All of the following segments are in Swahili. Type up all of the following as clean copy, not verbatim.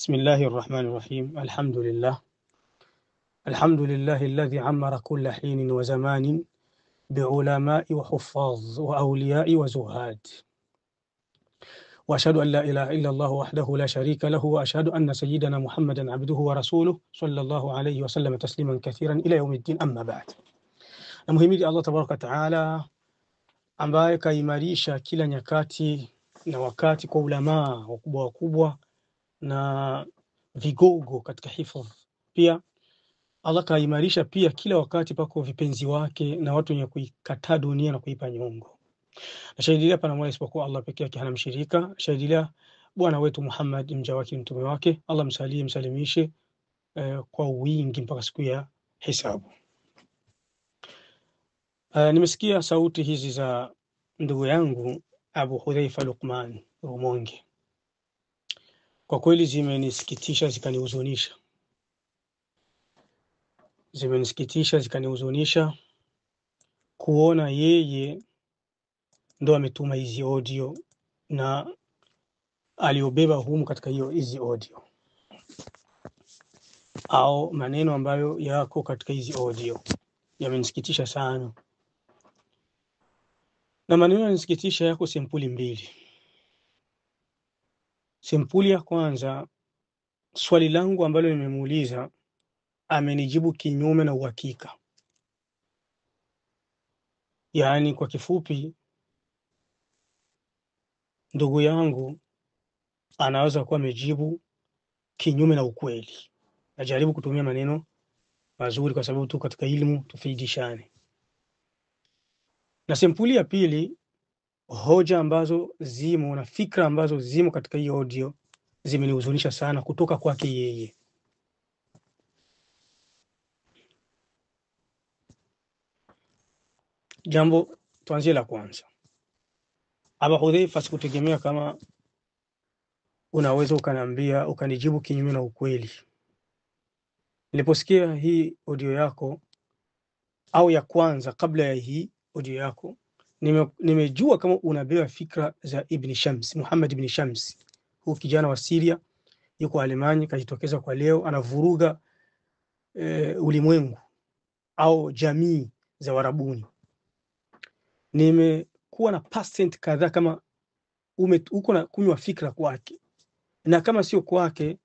Bismillahi rrahmani rrahim. Alhamdulillah, alhamdulillahi alladhi amara kulla hinin wa zamanin biulamai wa huffaz wa awliyai wa zuhad wa ashhadu an la ilaha illa Allah wahdahu la sharika lahu wa ashhadu anna sayyidana Muhammadan abduhu wa rasuluh sallallahu alayhi wa sallam tasliman kathiran ila yaumiddin, amma ba'd. Namhimidi Allah tabaraka wa taala ambaye kaimarisha kila nyakati na wakati kwa ulamaa wakubwa wakubwa na vigogo katika hifadh. Pia Allah kaimarisha pia kila wakati pako vipenzi wake na watu wenye kuikataa dunia na kuipa nyongo. Nashahidilia pana mola isipokuwa Allah pekee yake, hana mshirika. Nashahidilia bwana wetu Muhammad mja wake mtume wake, Allah msalie msalimishe kwa wingi mpaka siku ya hisabu. Nimesikia sauti hizi za ndugu yangu Abu Hudhaifa Luqman Rumonge, kwa kweli zimenisikitisha zikanihuzunisha, zimenisikitisha zikanihuzunisha kuona yeye ndo ametuma hizi audio na aliobeba humu katika hiyo hizi audio au maneno ambayo yako katika hizi audio yamenisikitisha sana, na maneno yanisikitisha yako sempuli mbili. Sempuli ya kwanza, swali langu ambalo nimemuuliza amenijibu kinyume na uhakika. Yaani kwa kifupi, ndugu yangu anaweza kuwa amejibu kinyume na ukweli. Najaribu kutumia maneno mazuri kwa sababu tu katika ilmu tufaidishane. Na sempuli ya pili, hoja ambazo zimo na fikra ambazo zimo katika hiyo audio zimenihuzunisha sana kutoka kwake yeye. Jambo tuanzie la kwanza. Aba Hudhaifa, sikutegemea kama unaweza ukaniambia ukanijibu kinyume na ukweli. Niliposikia hii audio yako au ya kwanza kabla ya hii audio yako, nimejua kama unabeba fikra za Ibn Shams, Muhammad Ibn Shams, huu kijana wa Syria yuko Alemani, kajitokeza kwa leo anavuruga ulimwengu au jamii za Warabuni. Nimekuwa na percent kadhaa kama uko na kunywa fikra kwake, na kama sio kwake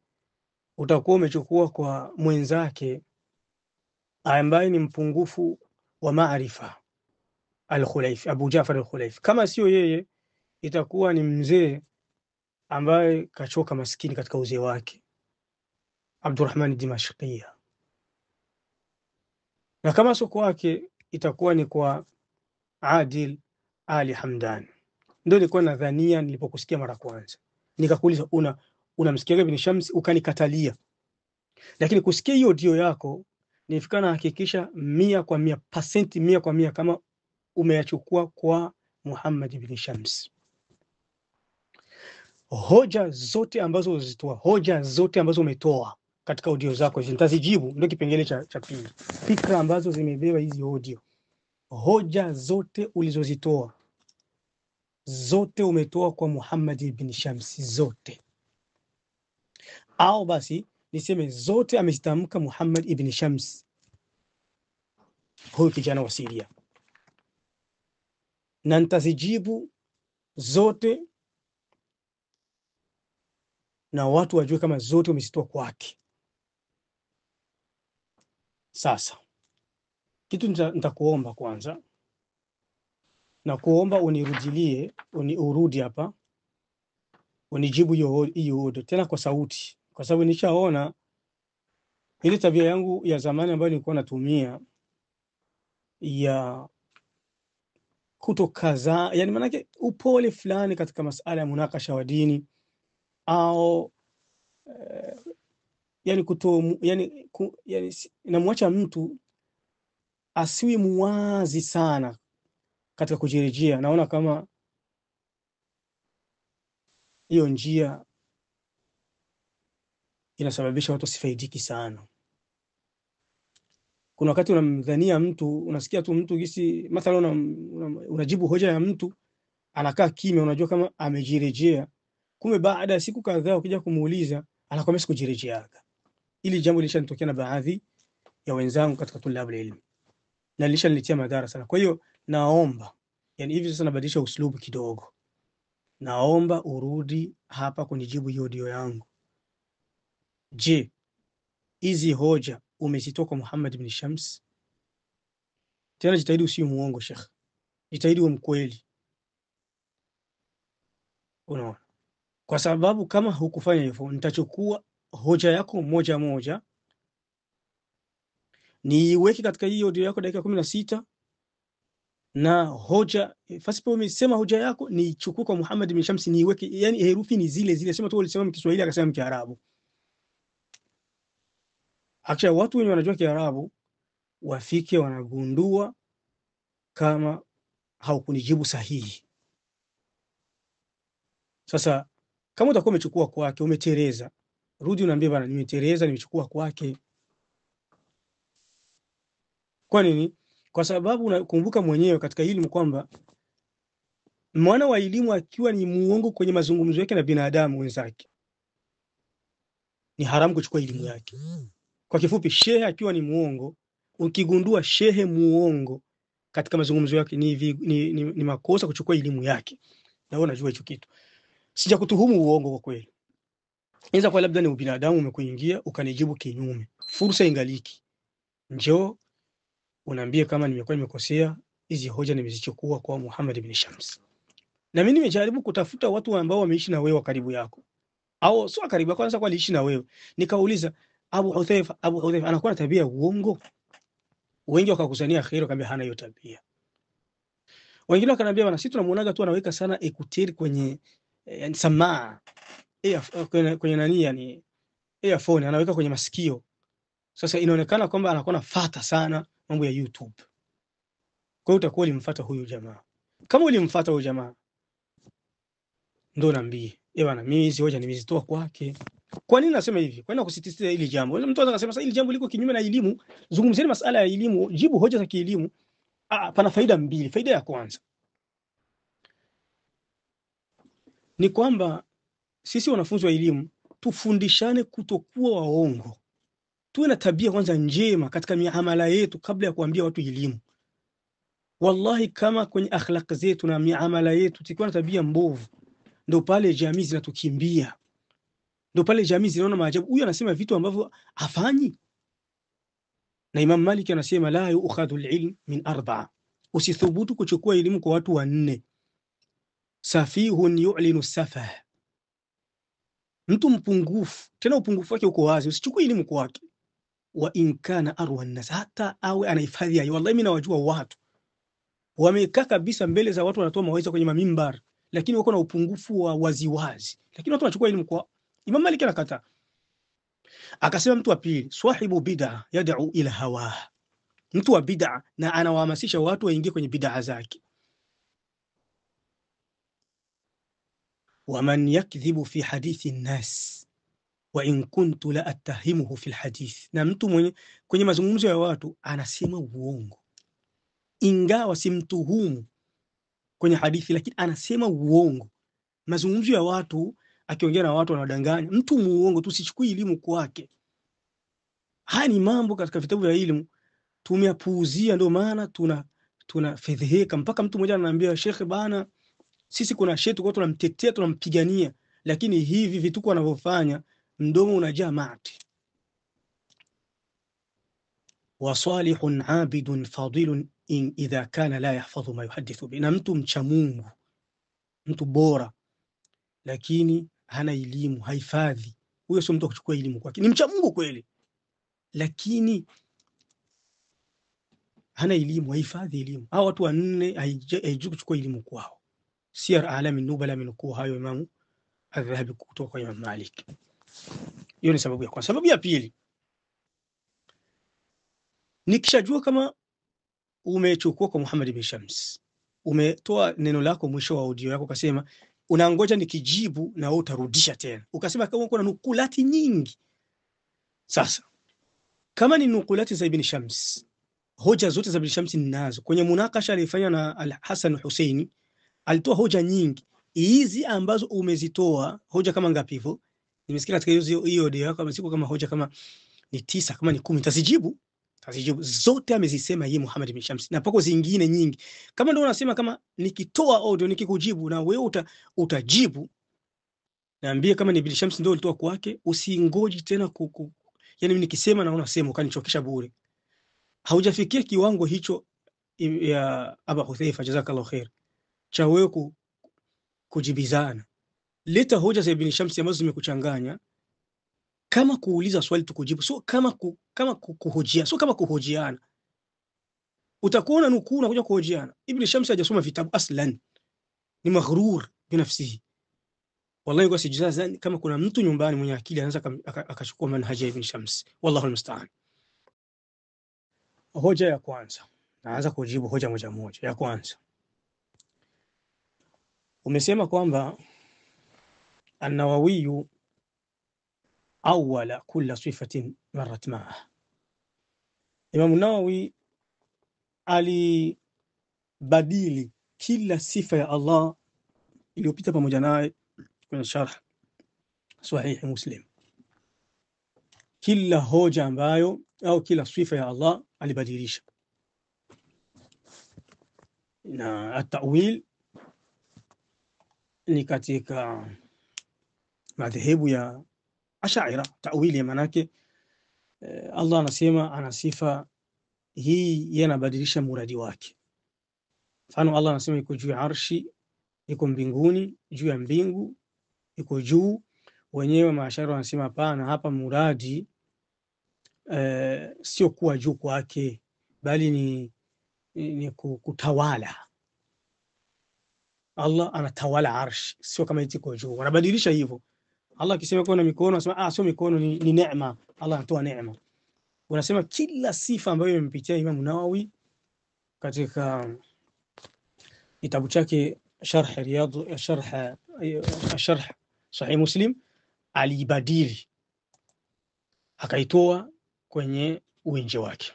utakuwa umechukua kwa mwenzake ambaye ni mpungufu wa maarifa, Al-Khulaifi, Abu Jafar Al-Khulaifi. Kama sio yeye itakuwa ni mzee ambaye kachoka maskini katika uzee wake, Abdurrahman Dimashqiya, na kama sio kwake itakuwa ni kwa Adil Ali Hamdan. Ndio nilikuwa nadhania nilipokusikia mara kwanza, nikakuuliza unamsikia Ibn Shams, ukanikatalia. Lakini kusikia hiyo audio yako nilifika na hakikisha 100%, pasenti 100% kama umeyachukua kwa Muhammad ibn Shams. Hoja zote ambazo uzitoa, hoja zote ambazo umetoa katika audio zako hizi nitazijibu, ndio kipengele cha pili. Fikra ambazo zimebeba hizi audio, hoja zote ulizozitoa zote umetoa kwa Muhammad ibn Shams, zote au basi niseme zote amezitamka Muhammad ibn Shams, huyu kijana wa Syria, na nitazijibu zote na watu wajue kama zote umezitoa kwake. Sasa kitu nitakuomba kwanza, na kuomba unirudilie, urudi hapa unijibu hiyo audio tena kwa sauti, kwa sababu nishaona ile tabia yangu ya zamani ambayo nilikuwa natumia ya kutokaza, yani maanake upole fulani katika masala ya munakasha wa dini au yani kuto, yani, yani namwacha mtu asiwi muwazi sana katika kujirejea. Naona kama hiyo njia inasababisha watu wasifaidiki sana. Kuna wakati unamdhania mtu, unasikia tu mtu gisi, mathalan unajibu hoja ya mtu anakaa kimya, unajua kama amejirejea, kumbe baada ya siku kadhaa ukija kumuuliza Anakwambia sikujirejeaga. Ili jambo lishanitokea na baadhi ya wenzangu katika tulabu ilmu na lishaniletea madhara sana. Kwa hiyo naomba, yani hivi sasa nabadilisha uslubu kidogo, naomba urudi hapa kunijibu hiyo audio yangu. Je, hizi hoja umezitoa kwa Muhammad bin Shams? Tena jitahidi usiwe muongo Sheikh, jitahidi uwe mkweli, unaona, kwa sababu kama hukufanya hivyo nitachukua hoja yako moja moja niiweke katika hii audio yako dakika 16 na hoja fasipo umesema hoja yako niichukue kwa Muhammad bin Shams niiweke, yani herufi ni zile zile, sema tu ulisema Kiswahili akasema Kiarabu. Hakisha watu wenye wanajua Kiarabu wafike wanagundua kama haukunijibu sahihi. Sasa kama utakuwa umechukua kwake umetereza, rudi unaambia bana, nimetereza, nimechukua kwake. Kwa nini? Kwa sababu unakumbuka mwenyewe katika elimu kwamba mwana wa elimu akiwa ni muongo kwenye mazungumzo yake na binadamu wenzake, ni haramu kuchukua elimu yake. Kwa kifupi, shehe akiwa ni muongo, ukigundua shehe muongo katika mazungumzo yake ni makosa kuchukua elimu yake, na wewe unajua hicho kitu. Sijakutuhumu uongo kwa kweli, inaweza kuwa labda ni ubinadamu umekuingia ukanijibu kinyume. Fursa ingaliki, njoo unaambie kama nimekuwa nimekosea, hizi hoja nimezichukua kwa Muhammad ibn Shams. Na mimi nimejaribu kutafuta watu ambao wameishi na wewe karibu yako, au sio karibu yako, kwanza kwa aliishi na wewe, nikauliza Abu Hudhaifa, Abu Hudhaifa anakuwa na tabia ya uongo? Wengi wakakusania kheri, wakaambia hana hiyo tabia. Wengine wakaniambia bana, sisi tunamuonaga tu anaweka sana ekuteri kwenye yani samaa kwenye nani, yani earphone anaweka kwenye masikio. Sasa inaonekana kwamba anakuwa anafuata sana mambo ya YouTube. Kwa hiyo utakuwa ulimfuata huyu jamaa. Kama ulimfuata huyu jamaa, ndio naambie, eh bana, mimi hizi hoja nimezitoa kwake. Kwa nini nasema hivi? Kwa nini nakusisitiza hili jambo? Mtu anaweza kusema sasa hili jambo liko kinyume na elimu, zungumzieni masala ya elimu, jibu hoja za kielimu. Ah, pana faida mbili. Faida ya kwanza ni kwamba sisi wanafunzi wa elimu tufundishane kutokuwa waongo. Tuwe na tabia kwanza njema katika miamala yetu kabla ya kuambia watu elimu. Wallahi, kama kwenye akhlaq zetu na miamala yetu tukiwa na tabia mbovu, ndo pale jamii zinatukimbia, ndo pale jamii zinaona maajabu, huyu anasema vitu ambavyo hafanyi. Na Imam Malik anasema la yu'khadhu al-ilm min arba'a, usithubutu kuchukua elimu kwa watu wanne. Safihun yu'linu safah, mtu mpungufu, tena upungufu wake uko wazi, usichukue elimu kwake. Wa in kana arwa nnas, hata awe anahifadhi hayo. Wallahi mimi nawajua watu wamekaa kabisa mbele za watu wanatoa mawaidha kwenye mamimbar, lakini wako na upungufu wa waziwazi, lakini watu wanachukua elimu kwa Imam Malik. Anakataa, akasema mtu wa pili, swahibu bid'a yad'u ila hawa, mtu wa bid'a na anawahamasisha watu waingie kwenye bid'a zake. Waman yakdhibu fi hadithi nnas wa in kuntu la attahimuhu fi lhadith, na mtu mwenye kwenye mazungumzo ya watu anasema uongo, ingawa simtuhumu kwenye hadithi, lakini anasema uongo. Mazungumzo ya watu, akiongea na watu wanaodanganya, mtu muongo, tusichukue elimu kwake. Haya ni mambo katika vitabu vya elimu tumeyapuuzia, ndio maana tunafedheheka. Mpaka mtu mmoja ananiambia, shekhe bana, sisi kuna shehe tulikuwa tunamtetea tunampigania, lakini hivi vituko wanavyofanya mdomo unajaa mate. Wa salihun abidun fadilun in idha kana la yahfadhu ma yuhadithu bi, na mtu mcha Mungu, mtu bora, lakini hana elimu, haifadhi, huyo sio mtu wa kuchukua elimu kwake. Ni mcha Mungu kweli, lakini hana elimu, haifadhi elimu. Hao watu wanne haijui kuchukua elimu kwao. Siyar A'lam Nubala amenukuu hayo Imamu Adh-Dhahabi kutoka kwa Imam Malik. Hiyo ni sababu ya kwanza. Sababu ya pili, nikishajua kama umechukua kwa Muhammad bin Shams, umetoa neno lako mwisho wa audio yako ukasema unangoja nikijibu na wewe utarudisha tena, ukasema kama uko na nukulati nyingi. Sasa kama ni nukulati za Ibn Shams, hoja zote za Ibn Shams ninazo. Kwenye munakasha alifanya na Al-Hasan Husaini alitoa hoja nyingi hizi ambazo umezitoa, hoja kama ngapi hivyo? Nimesikia katika hiyo audio yako amesiku kama hoja kama ni 9 kama ni 10, tazijibu zote amezisema yeye Muhammad bin Shamsi, na pako zingine nyingi. Kama ndio unasema kama nikitoa audio nikikujibu na wewe utajibu, naambie kama ni bin Shamsi ndio ulitoa kwake, usingoji tena yani mimi nikisema na unasema ukanichokesha bure. Haujafikia kiwango hicho ya Aba Hudhaifa, jazakallahu khair, cha wewe kujibizana. Leta hoja za Ibn Shamsi ambazo zimekuchanganya, kama kuuliza swali tukujibu, sio kama kuhojia, sio kama kuhojiana. Utakuwa na nukuu na kuja kuhojiana. Ibn Shamsi hajasoma vitabu aslan, ni maghrur binafsihi. Wallahi kwa sijazani kama kuna mtu nyumbani mwenye akili anaweza akachukua manhaji ya Ibn Shams. Wallahu almusta'an. Hoja ya kwanza, naanza kujibu hoja moja moja. Ya kwanza, umesema kwamba An-Nawawi awala kulla sifatin marrat ma'ah. Imam Nawawi alibadili kila sifa ya Allah iliyopita pamoja naye kwenye sharh Sahih Muslim. Kila hoja ambayo au kila sifa ya Allah alibadilisha. Na at-ta'wil ni katika madhehebu ya Ashaira. Ta'wili manake Allah anasema ana sifa hii, yeye anabadilisha muradi wake. Mfano, Allah anasema yuko juu ya arshi, yuko mbinguni, juu ya mbingu, yuko juu. Wenyewe maashaira wanasema hapana, hapa muradi sio kuwa juu kwake, bali ni kutawala. Allah anatawala arshi, sio kama iko juu. Wanabadilisha hivyo. Allah akisema kuna mikono, anasema sio mikono, ni neema. Allah anatoa neema. Unasema kila sifa ambayo imempitia Imam Nawawi katika kitabu chake Sharh Riyadh, Sharh Sahih Muslim, alibadili akaitoa kwenye uwinje wake.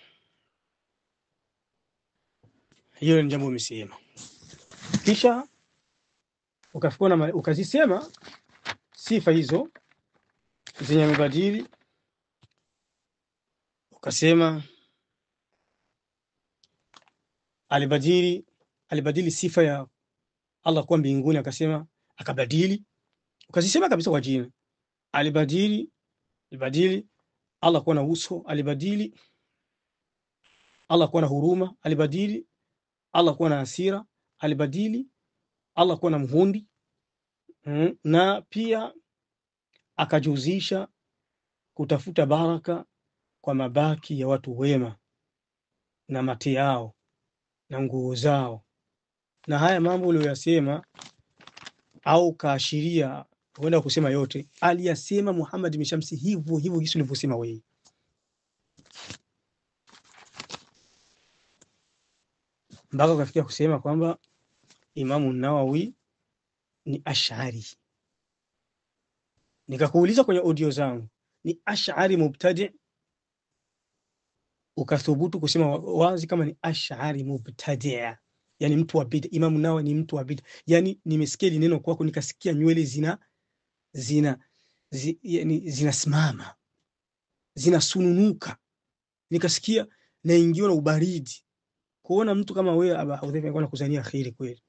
Hiyo ni jambo umesema. Kisha ukafika ukazisema sifa hizo zenye mabadili, ukasema alibadili sifa ya Allah kuwa mbinguni, akasema akabadili, ukazisema kabisa kwa jina. Alibadili Allah kuwa na uso, alibadili Allah kuwa na huruma, alibadili Allah kuwa na hasira, alibadili Allah kuwa na mhundi, na pia akajuzisha kutafuta baraka kwa mabaki ya watu wema na mate yao na nguo zao. Na haya mambo uliyosema au kaashiria, huenda kusema yote, aliyasema Muhammad bin Shamsi hivyo hivyo jinsi ulivyosema wewe. Mpaka ukafikia kusema kwamba Imamu Nawawi ni Ash'ari. Nikakuuliza kwenye audio zangu, ni Ash'ari mubtadi? Ukathubutu kusema wazi kama ni Ash'ari mubtadi, yani mtu wa bid'a. Imamu Nawawi ni mtu wa bid'a. Yani nimesikia neno kwako nikasikia nywele zinasimama, zinasununuka, nikasikia naingiwa na ubaridi. Kuona mtu kama wewe Aba Hudhaifa alikuwa anakuzania khairi kweli,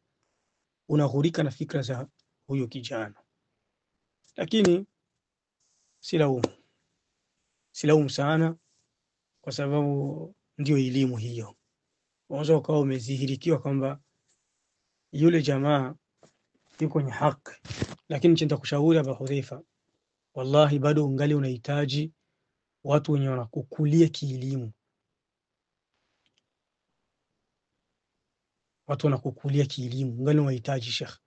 unaghurika na fikra za huyo kijana. Lakini silaumu sana, kwa sababu ndio elimu hiyo. Unaweza ukawa umezihirikiwa kwamba yule jamaa yuko kwenye haki, lakini nitakushauri Aba Hudhaifa, wallahi bado ungali unahitaji watu wenye wanakukulia kielimu. Watu wanakukulia kielimu, ungali unahitaji Sheikh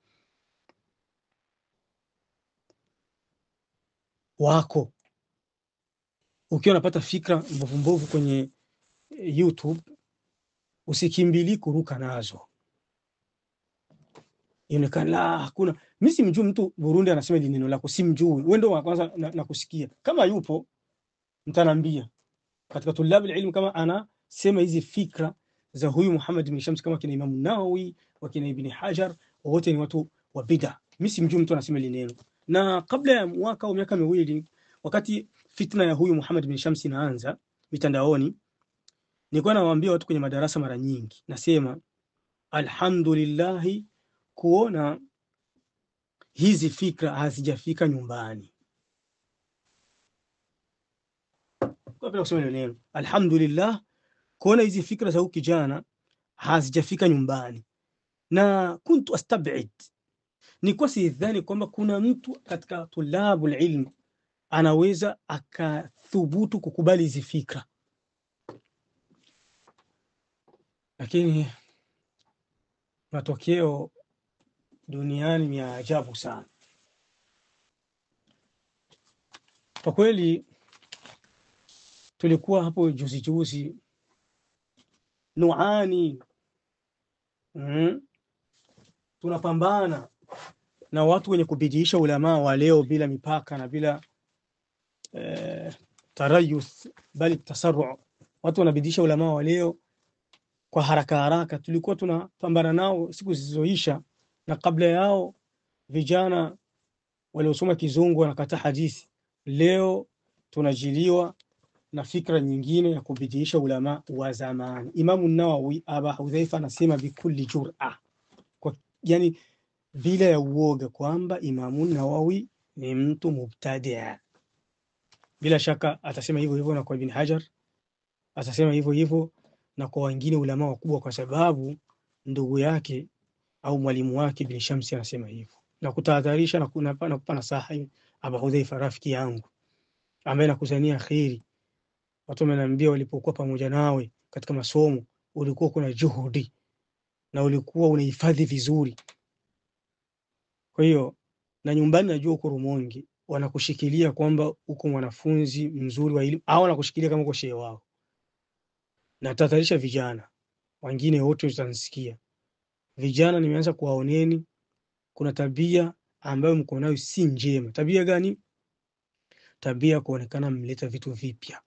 wako. Ukiwa unapata fikra mbovu mbovu kwenye YouTube, usikimbili kuruka nazo. Ionekana la hakuna. Mimi simjui mtu Burundi anasema hili neno lako, simjui. Wewe ndio wa kwanza na kusikia. Kama yupo mtanambia katika tulabu ilmu kama anasema hizi fikra za huyu Muhammad bin Shams, kama kina Imam Nawawi, wakina Ibn Hajar, wote ni watu wa bid'a. Mimi simjui mtu anasema hili neno. Na kabla ya mwaka au miaka miwili, wakati fitna ya huyu Muhammad bin Shamsi inaanza mitandaoni, nilikuwa nawaambia watu kwenye madarasa mara nyingi, nasema alhamdulillahi kuona hizi fikra hazijafika nyumbani. Kwa kusema hilo neno alhamdulillah, kuona hizi fikra za huyu kijana hazijafika nyumbani, na kuntu astabid, nilikuwa sidhani kwamba kuna mtu katika tulabul ilm anaweza akathubutu kukubali hizi fikra, lakini matokeo duniani ni ya ajabu sana kwa kweli. Tulikuwa hapo juzi juzi nuani, tunapambana na watu wenye kubidiisha ulamaa wa leo bila mipaka na bila tarayuth bali tasarru. Watu wanabidiisha ulamaa wa leo kwa haraka haraka. Tulikuwa tunapambana nao siku zilizoisha, na kabla yao vijana waliosoma kizungu wanakataa hadithi. Leo tunajiliwa na fikra nyingine ya kubidiisha ulama wa zamani. Imamu Nawawi, Aba Hudhaifa anasema bikulli jur'a, kwa yani bila ya uoga kwamba Imamu Nawawi ni mtu mubtadia. Bila shaka atasema hivyo hivyo na kwa Ibn Hajar, atasema hivyo hivyo na kwa wengine ulama wakubwa, kwa sababu ndugu yake au mwalimu wake Ibn Shamsi anasema hivyo na kutahadharisha na kupa nasaha. Aba Hudhaifa, rafiki yangu ambaye nakuzania kheri, watu wameniambia walipokuwa pamoja nawe katika masomo ulikuwa kuna juhudi na ulikuwa unahifadhi vizuri. Kwa hiyo na nyumbani najua uko Rumonge wanakushikilia kwamba uko mwanafunzi mzuri wa elimu, au wanakushikilia kama uko shehe wao. Na tatalisha vijana wengine wote utanisikia, vijana nimeanza kuwaoneni kuna tabia ambayo mko nayo si njema. Tabia gani? Tabia kuonekana mleta vitu vipya,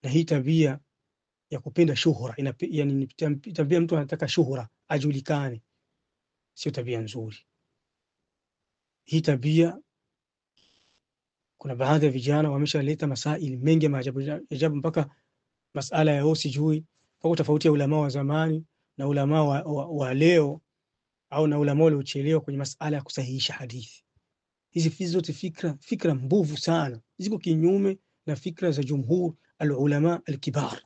na hii tabia ya kupenda shuhura, yani tabia mtu anataka shuhura ajulikane, sio tabia nzuri. Hii tabia kuna baadhi ya vijana wameshaleta masaili mengi ya maajabu ajabu, mpaka masala ya sijui mpaka tofauti ya ulama wa zamani na ulama wa leo au na ulama waliochelewa kwenye masala ya kusahihisha hadithi. Hizi zote fikra mbovu sana, ziko kinyume na fikra za jumhur alulama alkibar.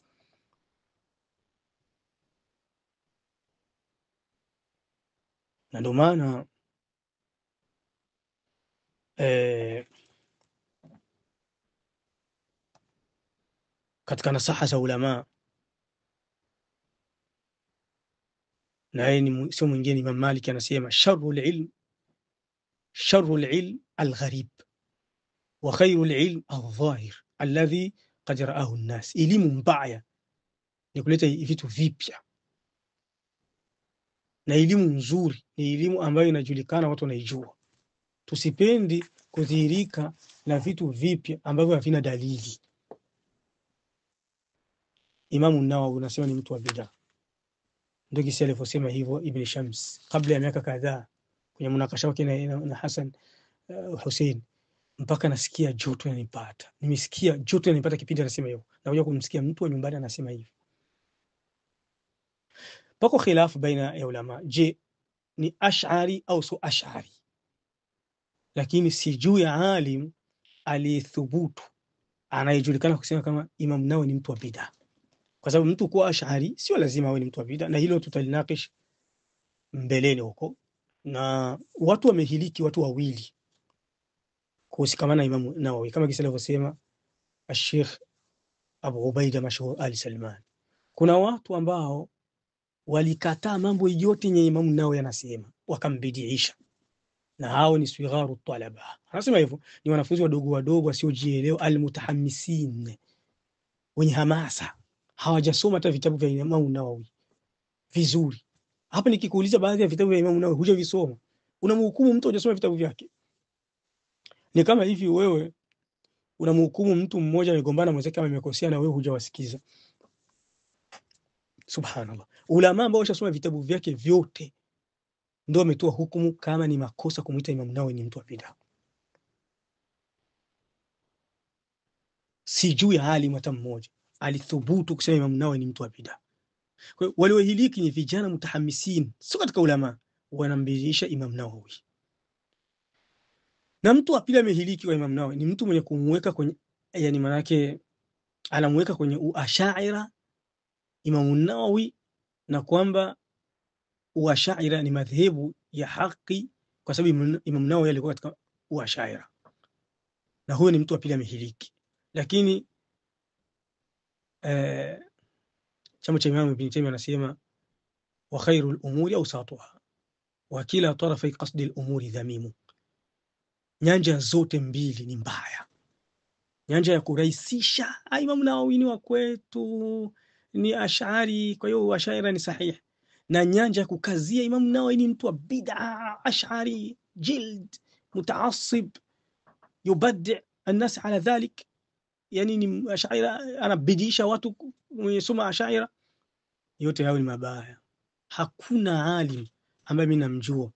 Na ndio maana katika nasaha za ulama, na yeye sio mwingine Imam Malik anasema sharrul ilm algharib wa khairul ilm aldhahir alladhi qad raahu an-nas. Elimu mbaya ni kuleta vitu vipya, na elimu nzuri ni elimu ambayo inajulikana, watu wanaijua. Tusipendi kudhihirika na vitu vipya ambavyo havina dalili. Imamu Nawawi unasema ni mtu wa bid'a, ndio kisi alivyosema hivyo Ibn Shams kabla ya miaka kadhaa kwenye munakasha wake na Hassan Hussein, mpaka nasikia joto yanipata, nimesikia joto yanipata kipindi anasema hivyo, nakuja kumsikia mtu wa nyumbani anasema hivyo. Pako khilafu baina ya ulama, je, ni ash'ari au sio ash'ari? Lakini sijui ya alim aliyethubutu anayejulikana kusema kama Imam Nawawi ni mtu wa bid'a, kwa sababu mtu kuwa ash'ari sio lazima awe ni mtu wa bid'a, na hilo tutalinakish mbeleni huko. Na watu wamehiliki watu wawili kuhusikamana na Imam Nawawi, kama kisa alivyosema Sheikh Abu Ubaida mashhur Ali Salman. Kuna watu ambao walikataa mambo yote yenye Imam Nawawi anasema, wakambidiisha, na hao ni sigharu talaba. Anasema hivyo ni wanafunzi wadogo wadogo wasiojielewa, almutahamisin, wenye hamasa, hawajasoma hata vitabu vya Imam Nawawi vizuri. Hapa nikikuuliza baadhi ya vitabu vya Imam Nawawi hujavisoma, unamhukumu mtu hujasoma vitabu vyake. Ni kama hivi wewe unamhukumu mtu mmoja amegombana mwenzake kama amekosea, na wewe hujawasikiza. Subhanallah, ulama ambao washasoma vitabu vyake vyote ndio wametoa hukumu kama ni makosa kumuita Imam Nawawi ni mtu wa bid'a. Sijui alim hata mmoja alithubutu kusema Imam Nawawi ni mtu wa bid'a. Kwa hiyo waliohiliki ni vijana mutahamisin, sio katika ulama, wanambilisha Imam Nawawi. Na mtu wa pili amehiliki wa Imam Nawawi ni mtu mwenye kumweka kwenye, yani manake anamweka kwenye uashaira Imam Nawawi, na kwamba uashaira ni madhehebu ya haki, kwa sababu Imam Nawawi alikuwa katika uashaira, na huyo ni mtu wa pili amehiliki. Lakini chama cha Imam Ibn Taymiyyah anasema wa khairu al-umuri awsatuha wa kila tarafai qasdi al-umuri dhamimu, nyanja zote mbili ni mbaya. Nyanja ya kurahisisha, Imam Nawawi ni wa kwetu, ni ash'ari, kwa hiyo ashaira ni sahihi, na nyanja ya kukazia, Imam Nawawi ni mtu wa bid'a, ash'ari, jild, mutaassib, yubaddi an-nas ala dhalik, yani ni ashaira, anabidisha watu mwenye soma ashaira. Yote hayo ni mabaya. Hakuna alim ambaye mimi namjua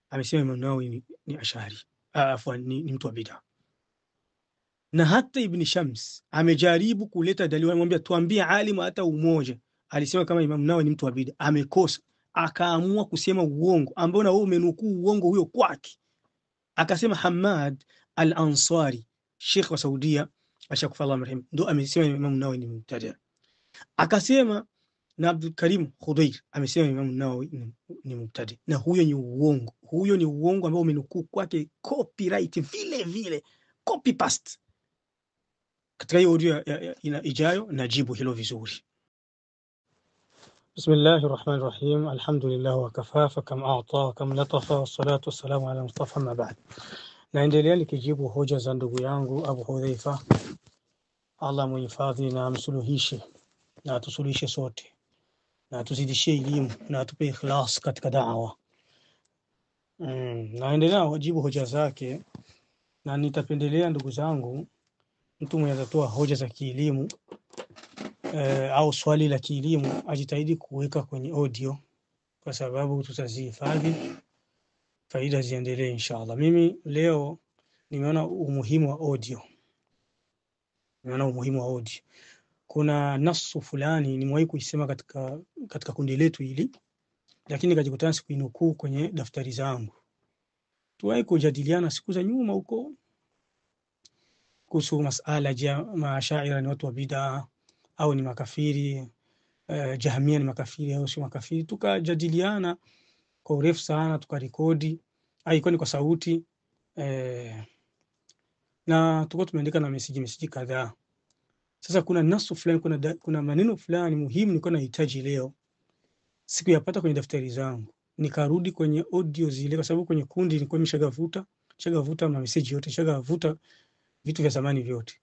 amesema Imam Nawawi ni ashari, afwan, ni mtu wa bid'a. Na hata Ibn Shams amejaribu kuleta dalili, amemwambia tuambie alimu hata umoja alisema kama Imam Nawawi ni mtu wa bid'a, amekosa, akaamua kusema uongo ambao na wewe umenukuu uongo huyo kwake. Akasema Hamad Al-Ansari, Sheikh wa Saudia, ashakufa Allah marehemu, ndo amesema Imam Nawawi ni mubtadi. Akasema na Abdul Karim Khudair amesema Imam Nawawi ni mubtadi, na huyo ni uongo. Huyo ni uongo ambao umenukuu kwake, copyright vile vile, copy paste. Katika hiyo audio ijayo najibu hilo vizuri. Bismillahir Rahmanir Rahim, alhamdulillah wa kafa, fa kam a'ta wa kam latafa, wassalatu wassalamu ala Mustafa, ma ba'd. Naendelea nikijibu hoja za ndugu yangu Abu Hudhaifa, Allah muhifadhi na amsuluhishe na atusuluhishe sote na atuzidishie elimu na atupe ikhlas katika da'wa. Naendelea kujibu hoja zake, na nitapendelea ndugu zangu, mtu mwenye atatoa hoja za kielimu au swali la kielimu ajitahidi kuweka kwenye audio, kwa sababu tutazihifadhi, faida ziendelee inshallah. Mimi leo nimeona umuhimu wa audio, nimeona umuhimu wa audio. Kuna nasu fulani nimewahi kuisema katika kundi letu hili, lakini nikajikutana sikuinukuu kwenye daftari zangu. Tuwahi kujadiliana siku za nyuma huko kuhusu masala, je, maashaira ni watu wa bid'a au ni makafiri? Jahmia ni makafiri au sio makafiri? Tukajadiliana kwa urefu sana, tukarekodi, ilikuwa ni kwa sauti na tulikuwa tumeandika na meseji kadhaa. Sasa kuna nasu fulani, kuna maneno fulani muhimu nilikuwa nahitaji leo, sikuyapata kwenye daftari zangu, nikarudi kwenye audio zile, kwa sababu kwenye kundi nilikuwa nimeshagavuta ma message yote, nishagavuta vitu vya zamani vyote,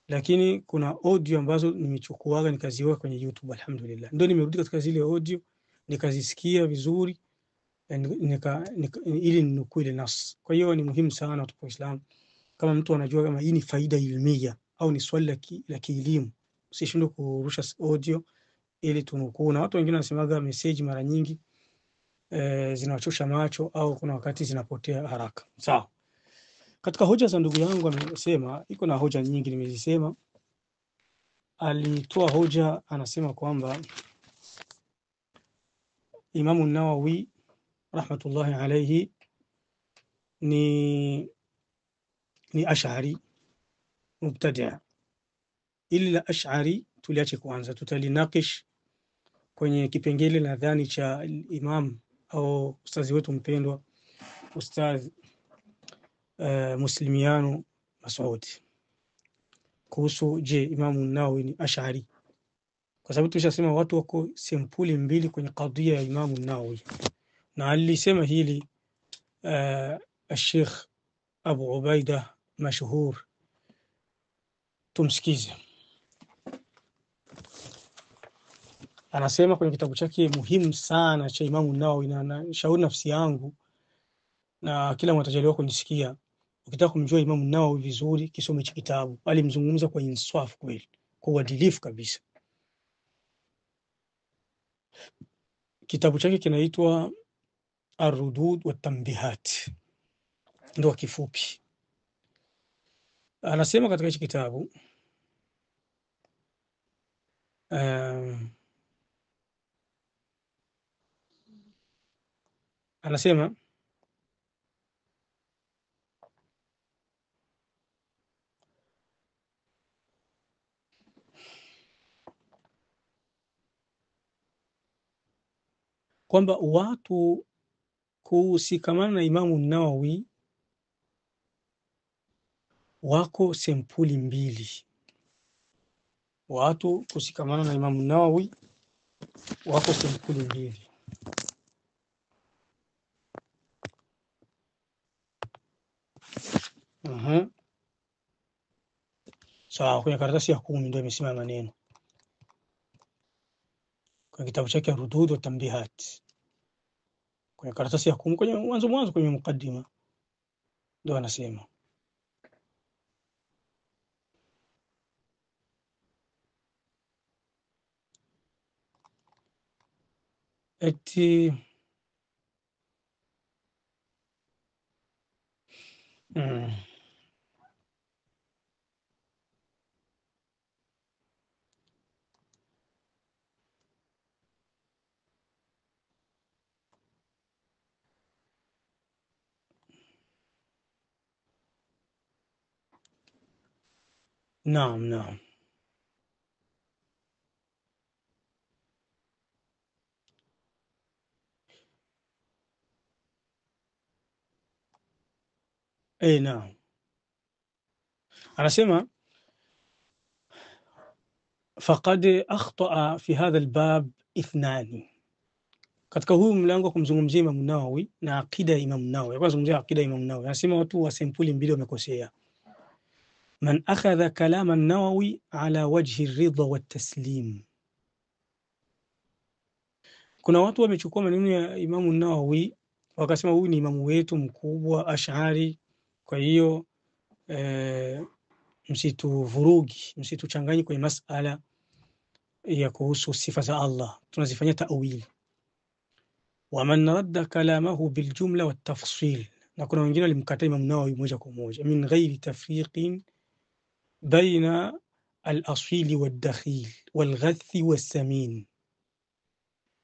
lakini kuna audio ambazo nimechukuaga nikaziweka kwenye YouTube, alhamdulillah. Ndio nimerudi katika zile audio nikazisikia vizuri, ili ninukuu ile nas. Kwa hiyo ni muhimu sana watu wa Islam, kama mtu anajua kama hii ni faida ilmia au ni swali la kielimu, usishindwe kurusha audio ili tunukuu. Na watu wengine wanasemaga message mara nyingi zinawachosha macho au kuna wakati zinapotea haraka. Sawa. Katika hoja za ndugu yangu amesema, iko na hoja nyingi nimezisema. Alitoa hoja, anasema kwamba Imamu Nawawi rahmatullahi alayhi ni ash'ari mubtadi'. Ili la ash'ari tuliache kwanza, tutalinakish kwenye kipengele nadhani cha imam au ustazi wetu mpendwa Ustadh Muslimiano Masudi kuhusu je, Imamu Nawawi ni ash'ari, kwa sababu tulishasema watu wako sempuli mbili kwenye kadhia ya Imamu Nawawi, na alisema hili Sheikh Abu Ubaida mashuhur. Tumsikize. Anasema kwenye kitabu chake muhimu sana cha Imamu Nawawi, na nashauri nafsi yangu na kila mwatajaliwa kunisikia, ukitaka kumjua Imamu Nawawi vizuri kisome hichi kitabu. Alimzungumza kwa insafu kweli, kwa uadilifu kabisa. Kitabu chake kinaitwa Ar-Rudud wa Tanbihat, ndio kifupi. Anasema katika hichi kitabu, Anasema kwamba watu kusikamana na Imamu Nawawi wako sempuli mbili. Watu kushikamana na Imamu Nawawi wako sempuli mbili. Sawa, kwenye karatasi ya 10 ndio imesema maneno kwenye kitabu chake Rudud wa Tambihat, kwenye karatasi ya 10 kwenye mwanzo mwanzo kwenye mukaddima ndio anasema eti naam naam, naam, anasema faqad akhtaa fi hadha albab ithnani, katika huu mlango wa kumzungumzia Imamu Nawawi na aqida ya Imamu Nawawi, alikuwa anazungumzia aqida ya Imamu Nawawi, anasema watu wa sempuli mbili wamekosea. Man akhadha kalama an-Nawawi ala wajhi ar-ridha wat-taslim, kuna watu wamechukua maneno ya Imamu Nawawi wakasema huyu ni imamu wetu mkubwa Ash'ari, kwa hiyo msituvurugi, msituchanganyi kwenye masala ya kuhusu sifa za Allah, tunazifanyia ta'wili. Waman radda kalamahu biljumla watafsil, na kuna wengine walimkataa Imam Nawawi moja kwa moja, min ghairi tafriqin baina al-asili wad-dakhil wal-ghathi was-samin,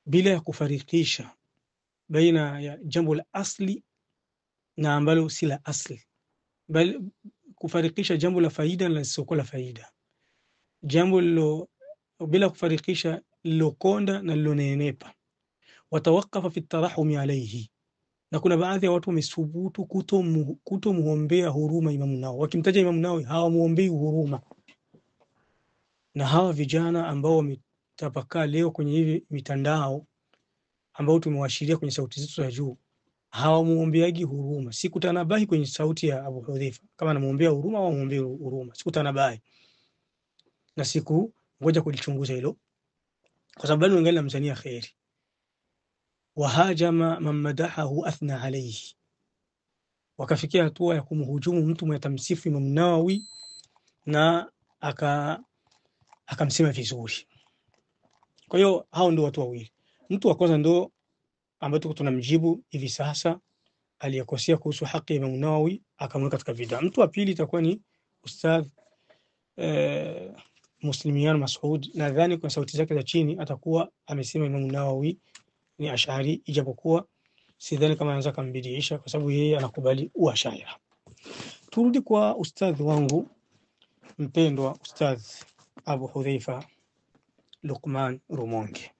bila ya kufarikisha baina ya jambo la asli na ambalo si la asli, bali kufarikisha jambo la faida na lisilokuwa la faida, jambo lilo bila kufarikisha lilokonda na lilonenepa. Watawakafa fi tarahumi alayhi, na kuna baadhi ya watu wamesubutu kutomuombea huruma Imamu Nawawi. Wakimtaja Imamu Nawawi hawamuombei huruma. Na hawa vijana ambao wametapakaa leo kwenye hivi mitandao ambao tumewashiria kwenye sauti zetu za juu hawamuombeagi huruma. Sikutanabahi kwenye sauti ya Abu Hudhaifa kama anamuombea huruma au hamuombei huruma, sikutanabahi na siku ngoja kulichunguza hilo, kwa sababu bado ningali namzania kheri. Wahajama man madahahu athna alayhi, wakafikia hatua ya kumhujumu mtu mwenye tamsifu Imam Nawawi na akamsema vizuri. Kwa hiyo hao ndio watu wawili. Mtu wa kwanza ndio ambaye tuko tunamjibu hivi sasa, aliyekosea kuhusu haki ya Imam Nawawi akamweka katika bid'a. Mtu wa pili itakuwa ni Ustadh Muslimian Mas'ud, nadhani kwa sauti zake za chini atakuwa amesema Imam Nawawi ni Ash'ari, ijapokuwa sidhani kama anaweza kumbidiisha kwa sababu yeye anakubali uashaira. Turudi kwa ustadh wangu mpendwa, Ustadh Abu Hudhaifa Luqman Rumonge.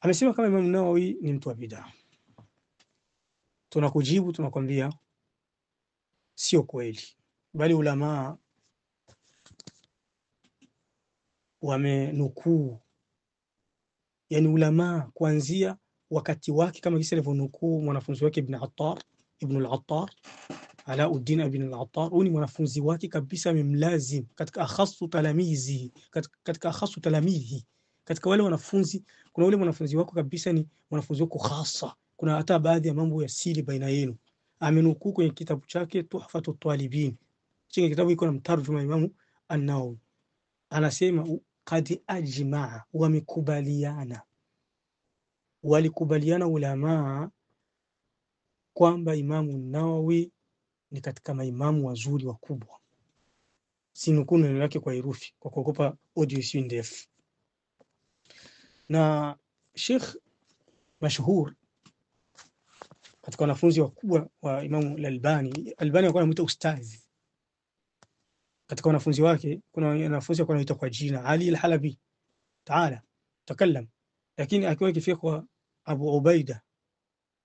Amesema kama Imam Nawawi ni mtu wa bid'a. Tunakujibu, tunakwambia sio kweli, bali ulamaa wamenukuu, yani ulamaa kuanzia wakati wake kama jinsi alivyonukuu mwanafunzi wake Ibn Attar, Ibn al-Attar, Alauddin Ibn al-Attar. Huyu ni mwanafunzi wake kabisa, amemlazim katika akhasu talamizi, katika akhasu talamizi, katika wale wanafunzi. Kuna ule mwanafunzi wako kabisa ni mwanafunzi wako hasa, kuna hata baadhi ya mambo ya siri baina yenu. Amenukuu kwenye kitabu chake Tuhfatu Talibin, chenye kitabu iko na mtarjuma Imamu An-Nawawi, anasema qad ajmaa, wamekubaliana, walikubaliana ulamaa kwamba Imamu Nawawi ni katika maimamu wazuri wakubwa. Sinukuu neno lake kwa herufi kwa kuogopa audio isiyo ndefu. Na Sheikh Mashhur katika wanafunzi wakubwa wa Imamu Al-Albani, Albani alikuwa anamuita ustazi. Katika wanafunzi wake kuna wanafunzi walikuwa wanaitwa kwa jina Ali Al-Halabi, taala takallam, lakini akiwa ikifika kwa Abu Ubaida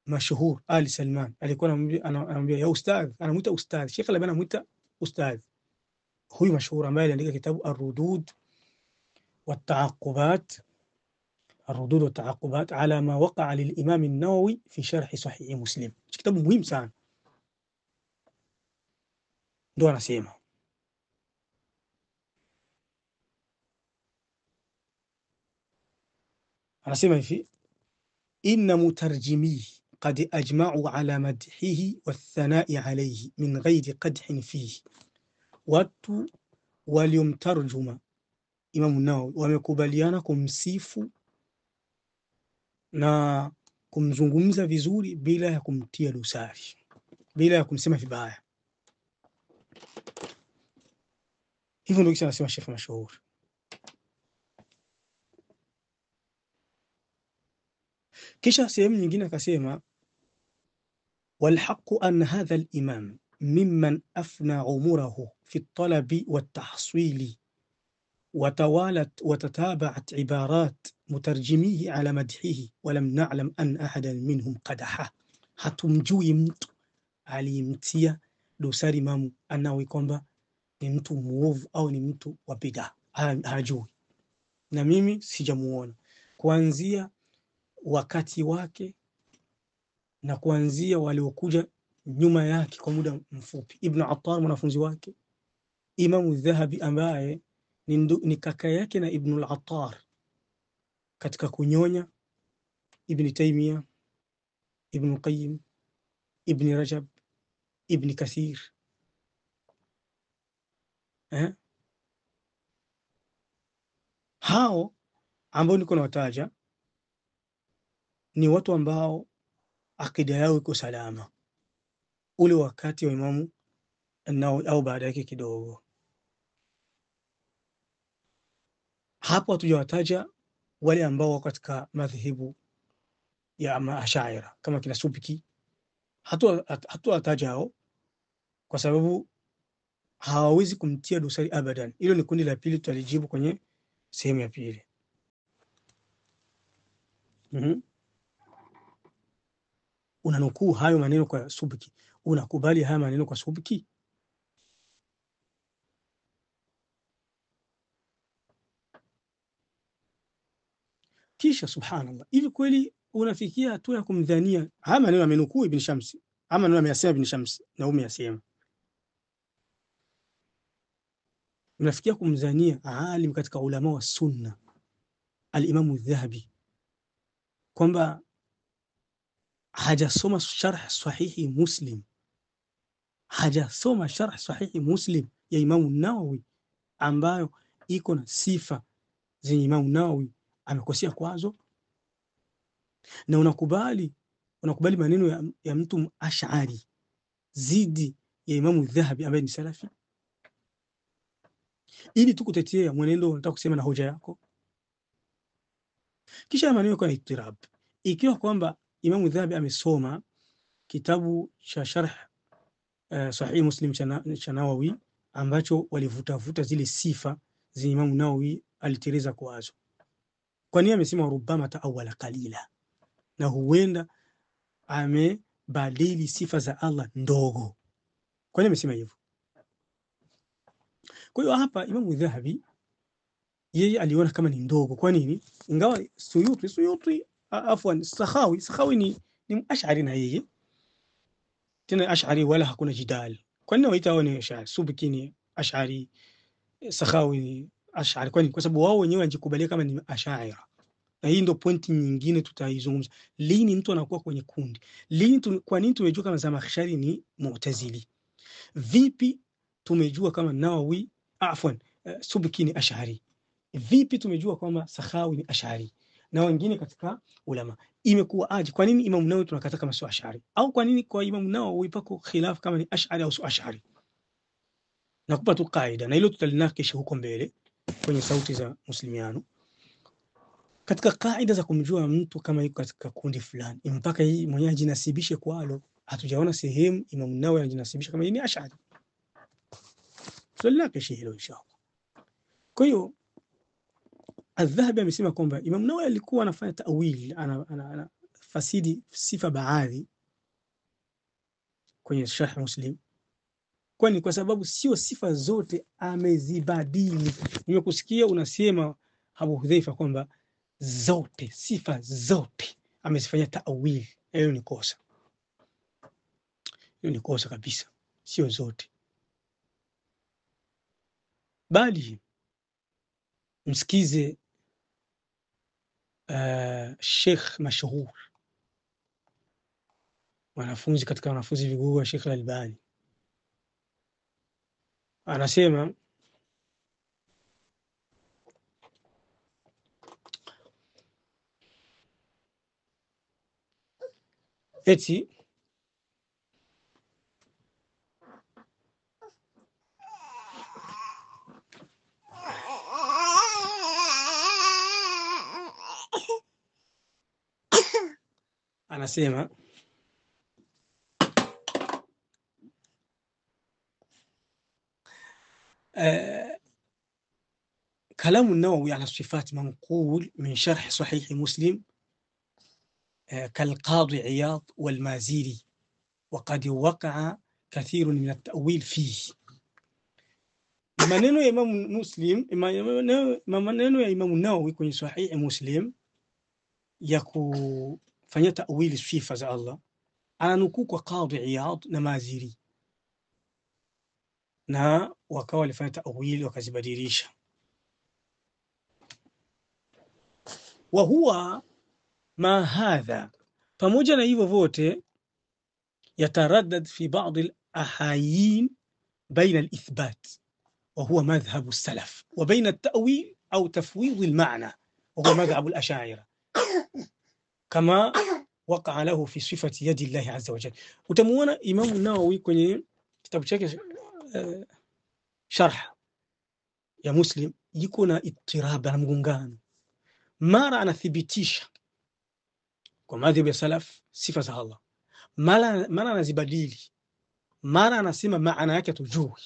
Mashhur Ali Salman alikuwa anamwambia ya ustadh, anamuita ustadh. Sheikh Albani anamuita ustadh huyu Mashhur ambaye aliandika kitabu Ar-Rudud wat-Taaqubat, Ar-Rudud wat-Taaqubat ala ma waqa'a lil-Imam an-Nawawi fi sharh Sahih Muslim. Kitabu muhimu sana, ndo anasema hivi inna mutarjimihi qad ajma'u ala madhihi wathana'i alayhi min ghairi qadhin fihi, watu waliomtarjuma Imamu Nawawi wamekubaliana kumsifu na kumzungumza vizuri bila ya kumtia dosari, bila ya kumsema vibaya. Hivyo ndio kisha anasema Sheikh Mashhur. Kisha sehemu nyingine akasema walhaqu an hadha al-imam mimman afna umurahu fi at-talabi wat-tahsili وتوالت وتتابعت عبارات مترجميه على مدحه ولم نعلم أن أحدا منهم قدحه. Hatumjui mtu aliyemtia dosari Imamu An-Nawawi kwamba ni mtu muovu au ni mtu wa bidaa, hajui, na mimi sijamuona kuanzia wakati wake na kuanzia waliokuja nyuma yake kwa muda mfupi, Ibn Attar mwanafunzi wake, Imamu Dhahabi ambaye ni kaka yake na Ibn al-Attar katika kunyonya, Ibn Taymiyyah, Ibn Qayyim, Ibn Rajab, Ibn Kathir. Hao ambao niko nawataja ni watu ambao akida yao iko salama ule wakati wa Imamu An-Nawawi au baada yake kidogo. Hapo hatujawataja wale ambao wako katika madhehebu ya Maashaira kama kina Subki, hatuwataja hao kwa sababu hawawezi kumtia dosari abadan. Hilo ni kundi la pili, tutalijibu kwenye sehemu ya pili. Unanukuu hayo maneno kwa Subki, unakubali haya maneno kwa Subki? Kisha subhanallah, hivi kweli unafikia hatua ya kumdhania haya maneno amenukuu Ibn Shamsi, haya maneno ameyasema Ibn Shamsi na umeyasema, unafikia kumdhania alim katika ulama wa sunna al-Imamu Dhahabi kwamba hajasoma sharh sahihi Muslim, hajasoma sharh sahihi Muslim ya Imamu Nawawi ambayo iko na sifa zenye Imamu Nawawi amekosea kwazo, na unakubali maneno ya mtu Ash'ari zidi ya Imamu Dhahabi ambaye ni salafi, ili tu kutetea mwenendo unataka kusema na hoja yako. Kisha maneno kwa ittirab, ikiwa kwamba Imamu Dhahabi amesoma kitabu cha sharh Sahih Muslim cha Nawawi ambacho walivutavuta zile sifa zenye Imamu Nawawi aliteleza kwazo, kwa nini amesema rubama taawala qalila, na huenda amebadili sifa za Allah ndogo? Kwa nini amesema hivyo? Kwa hiyo hapa Imamu Dhahabi yeye aliona kama ni ndogo. Kwa nini? Ingawa Suyuti afwan Sakhawi ni Ash'ari, na yeye tena Ash'ari wala hakuna jidal. Kwa nini waita wao ni Ash'ari? Subki ni Ash'ari, Sakhawi ni Ash'ari. Kwa nini? Kwa sababu wao wenyewe wanajikubalia kama ni Ash'ari. Na hii ndio pointi nyingine tutaizungumza. Lini mtu anakuwa kwenye kundi? Lini kwa nini tumejua kama Zamakhshari ni Mu'tazili? Vipi tumejua kama Nawawi afwan Subki ni Ash'ari? Vipi tumejua kwamba Sakhawi ni Ash'ari na wengine katika ulama? Imekuwa aje? Kwa nini Imam Nawawi tunakataa kama sio Ash'ari? Au kwa nini kwa Imam Nawawi pako khilaf kama ni Ash'ari au sio Ash'ari? Nakupa tu kaida, na hilo tutalinakisha huko mbele kwenye sauti za Muslimiano. Katika kaida za kumjua mtu kama yuko katika kundi fulani, mpaka yeye mwenyewe ajinasibishe kwalo. Hatujaona sehemu Imam Nawawi anajinasibisha kama yeye ni Ash'ari. Tutalinakisha hilo inshallah. Kwa hiyo Adh-Dhahabi amesema kwamba Imam Nawawi alikuwa anafanya ta'wil, ana fasidi sifa baadhi kwenye Sharh Muslim, kwani kwa sababu sio sifa zote amezibadili. Nimekusikia unasema Abu Hudhaifa kwamba zote sifa zote amezifanyia ta'wil. Hiyo ni kosa, hiyo ni kosa kabisa, sio zote, bali msikize Sheikh mashuhur, wanafunzi katika wanafunzi vigogo wa Sheikh Al-Albani, anasema eti anasema كلام النووي على الصفات منقول من شرح صحيح مسلم كالقاضي عياض والمازيري، وقد وقع كثير من التأويل فيه. Maneno ya Imam Muslim, maneno ya Imam Nawawi kwenye Sahihi Muslim ya kufanyia ta'wili sifa za Allah, ananukuu kwa Qadhi Iyad na Maziri, na wakawa walifanya ta'wili wakazibadilisha. Wa huwa ma hadha, pamoja na hivyo vote, yataraddad fi ba'd al-ahayin baina al-ithbat wa huwa madhhabu as-salaf wa baina at-ta'wil au tafwid al-ma'na wa huwa madhhabu al-ash'ira kama waqa'a lahu fi sifati yadi Allah azza wa jalla. Utamuona Imam Nawawi kwenye kitabu chake Sharh ya Muslim yuko na ittirab na mgongano, mara anathibitisha kwa madhhabu ya salaf sifa za Allah, mara anazibadili, mara anasema maana yake tujui.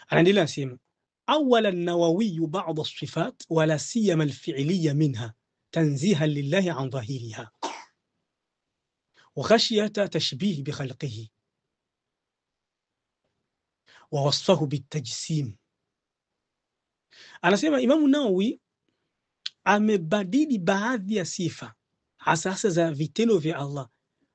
Anaendelea anasema awala an-Nawawi ba'd as-sifat wala siyama al-fi'liyya minha tanzihan lillahi an dhahiriha wa khashyata tashbih bi khalqihi wa wasfahu bitajsim. Anasema Imamu Nawawi amebadili baadhi ya sifa hasa hasa za vitendo vya Allah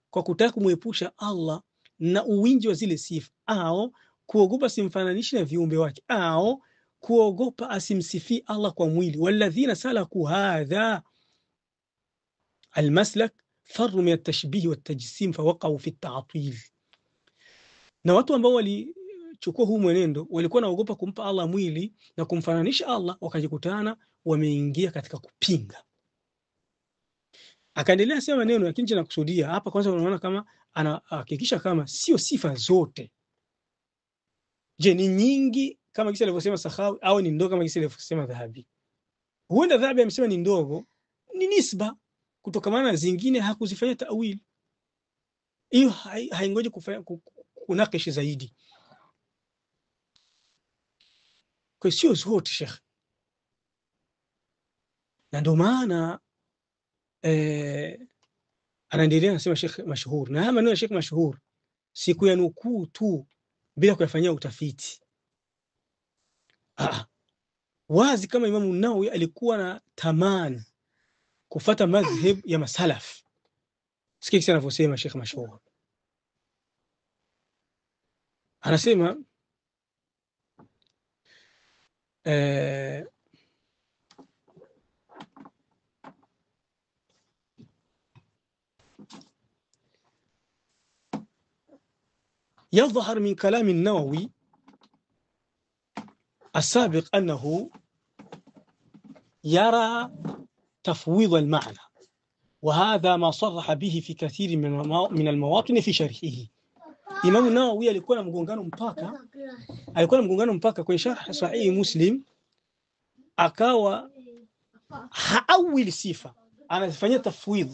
kwa kutaka kumwepusha Allah na uwingi wa zile sifa, au kuogopa simfananishi na viumbe wake, au kuogopa asimsifii Allah kwa mwili. Walladhina salaku hadha almaslak farru min at-tashbih wat-tajsim fawaqa'u fi at-ta'til. Na watu ambao walichukua huu mwenendo walikuwa naogopa kumpa Allah mwili na kumfananisha Allah, wakajikutana wameingia katika kupinga. Akaendelea sema maneno, lakini nakusudia hapa kwanza, unaona kama anahakikisha kama sio sifa zote. Je, ni nyingi kama kisa alivyosema Sakhawi au ni ndogo kama kisa alivyosema Dhahabi? Huenda Dhahabi amesema ni ndogo, ni nisba kutokamana na zingine hakuzifanyia ta'wil. Hiyo haingoji kufanya kunakishi zaidi. Kwa sio zote Sheikh, na ndio maana anaendelea anasema Sheikh Mashhur, na haya maneno ya Sheikh Mashhur siku ya nukuu tu bila kuyafanyia utafiti. Wazi kama Imamu Nawawi alikuwa na tamani kufata madhhab ya masalaf. Sikia kisa anavyosema Sheikh Mashhur, anasema يظهر من كلام النووي السابق أنه يرى تفويض المعنى، وهذا ما صرح به في كثير من المواطن في شرحه. Imamu Nawawi alikuwa na mgongano mpaka, alikuwa na mgongano mpaka kwenye sharh Sahihi Muslim, akawa haawili sifa, anazifanyia tafwidh,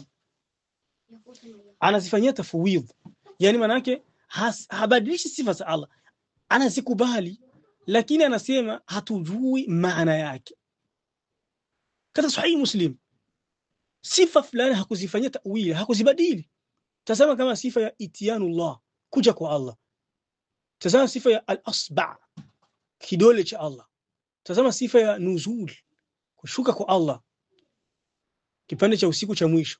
anazifanyia tafwidh, yani maana yake habadilishi sifa za Allah, anazikubali, lakini anasema hatujui maana yake. Katika Sahihi Muslim sifa fulani hakuzifanyia tawili, hakuzibadili. Tazama kama sifa ya itiyanullah, kuja kwa Allah. Tazama sifa ya al-asba, kidole cha Allah. Tazama sifa ya nuzul, kushuka kwa Allah, kipande cha usiku cha mwisho.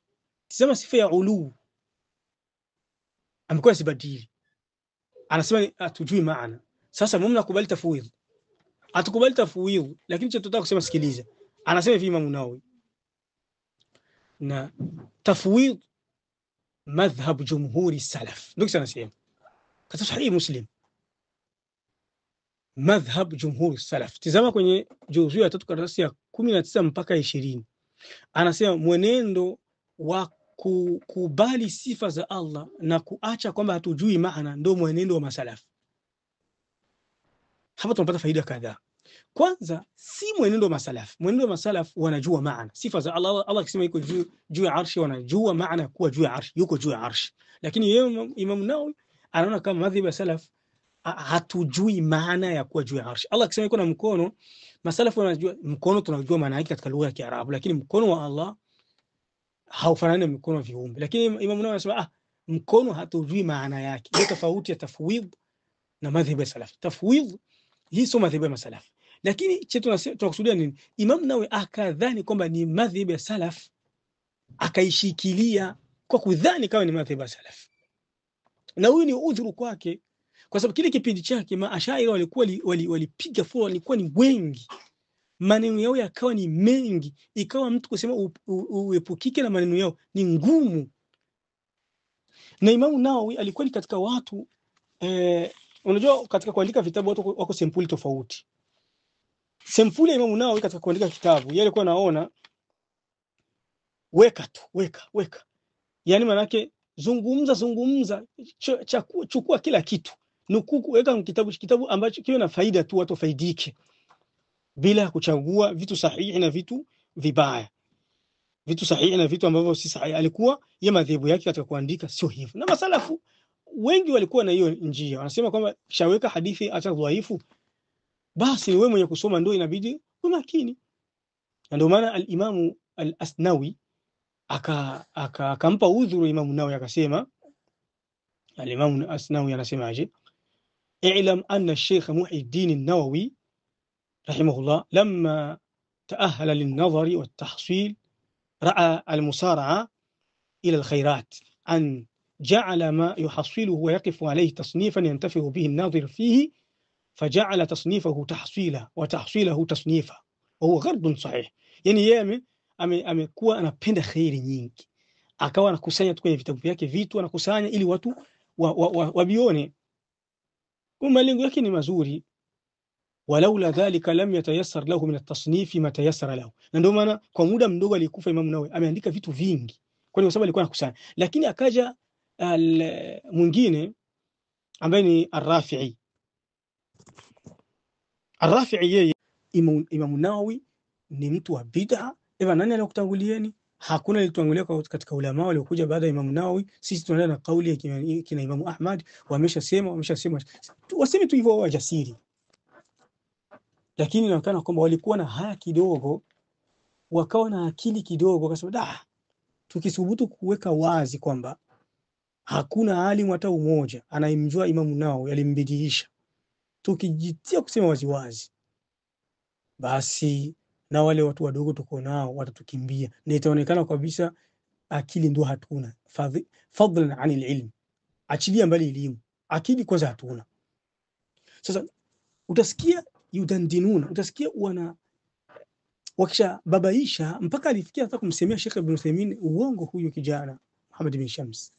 Tazama sifa ya ulu, amekuwa zibadili, anasema hatujui maana. Sasa mume nakubali tafwidh, atukubali tafwidh, lakini cha tutaka kusema, sikiliza, anasema hivi Imam Nawawi, na tafwidh madhhab jumhuri salaf, ndio kisha anasema katika Sahihi Muslim, madhhab jumhuri salaf. Tizama kwenye juzuu ya 3 karatasi ya 19 mpaka 20, anasema mwenendo wa kukubali sifa za Allah na kuacha kwamba hatujui maana ndio mwenendo wa masalafu. Hapa tunapata faida kadhaa. Kwanza, si mwenendo wa masalafu. Mwenendo wa masalafu wanajua maana sifa za Allah. Allah akisema yuko juu ya arshi, wanajua maana kuwa juu ya arshi, yuko juu ya arshi. Lakini yeye Imam Nawawi anaona kama madhhabu ya salaf hatujui maana ya kuwa juu ya arshi. Allah akisema yuko na mkono, masalafu wanajua mkono, tunajua maana yake katika lugha ya Kiarabu, lakini mkono wa Allah haufanani na mkono wa viumbe. Lakini Imam Nawawi anasema mkono hatujui maana yake. Hiyo tofauti ya tafwidh na madhhabu ya salaf. Tafwidh hii sio madhhabu ya masalaf, lakini che tunakusudia nini? Imam Nawawi akadhani kwamba ni madhhabu ya salaf, akaishikilia kwa kudhani kama ni madhhabu ya salaf, na huyu ni udhuru kwake, kwa sababu kile kipindi chake maashaira walikuwa walipiga fua, walikuwa ni wengi, maneno yao yakawa ni mengi, ikawa mtu kusema uepukike na maneno yao ni ngumu. Na Imamu Nawawi alikuwa ni katika watu unajua katika kuandika vitabu watu wako sempuli tofauti. Sempuli ya Imamu Nawawi katika kuandika kitabu, yeye alikuwa anaona weka tu, weka weka, yani manake zungumza zungumza, chukua kila kitu, nukuu, weka kitabu ambacho kiwe na faida tu, watu wafaidike, bila kuchagua vitu sahihi na vitu vibaya, vitu sahihi na vitu ambavyo si sahihi. Alikuwa ye madhehebu yake katika kuandika sio hivyo, na masalafu wengi walikuwa na hiyo njia, wanasema kwamba shaweka hadithi hata dhaifu, basi wewe mwenye kusoma ndio inabidi umakini. Na ndio maana al-Imamu al-Asnawi akampa udhuru Imamu Nawawi, akasema al-Imamu al-Asnawi anasemaje? I'lam anna Sheikh Muhyiddin an-Nawawi rahimahullah lamma تأهل للنظر والتحصيل رأى المسارعة إلى الخيرات أن جعل ما يحصله ويقف عليه تصنيفا ينتفع به الناظر فيه، فجعل تصنيفه تحصيلا وتحصيله تصنيفا وهو غرض صحيح. Yani yeye amekuwa anapenda khairi nyingi, akawa anakusanya tu kwenye vitabu vyake vitu anakusanya ili watu wavione, kwa malengo yake ni mazuri. Walaula dhalika lam yatayassar lahu min at-tasnif ma tayassara lahu. Na ndio maana kwa muda mdogo alikufa Imam Nawawi ameandika vitu vingi, kwa sababu alikuwa anakusanya. Lakini akaja mwingine ambaye ni Ar-Rafi'i. Ar-Rafi'i yeye, Imam Nawawi ni mtu wa bid'a. Eva, nani aliyokutangulieni? Hakuna aliyetutangulia katika ulama waliokuja baada ya Imam Nawawi. Sisi tunaenda na kauli ya kina Imam Ahmad, wameshasema, waseme tu hivyo wajasiri. Lakini inaonekana kwamba walikuwa na haya kidogo, wakawa na akili kidogo, wakasema da, tukisubutu kuweka wazi kwamba hakuna alimu hata umoja anayemjua Imamu Nawawi alimbidiisha, tukijitia kusema waziwazi, basi na wale watu wadogo tuko nao watatukimbia, na itaonekana kabisa akili ndio hatuna. Fadlan anil ilm, achilia mbali elimu, akili kwanza hatuna. Sasa utasikia yudandinuna, utasikia wana wakisha babaisha mpaka alifikia hata kumsemea Sheikh Ibn Uthaymeen uongo huyu kijana Muhammad bin Shams.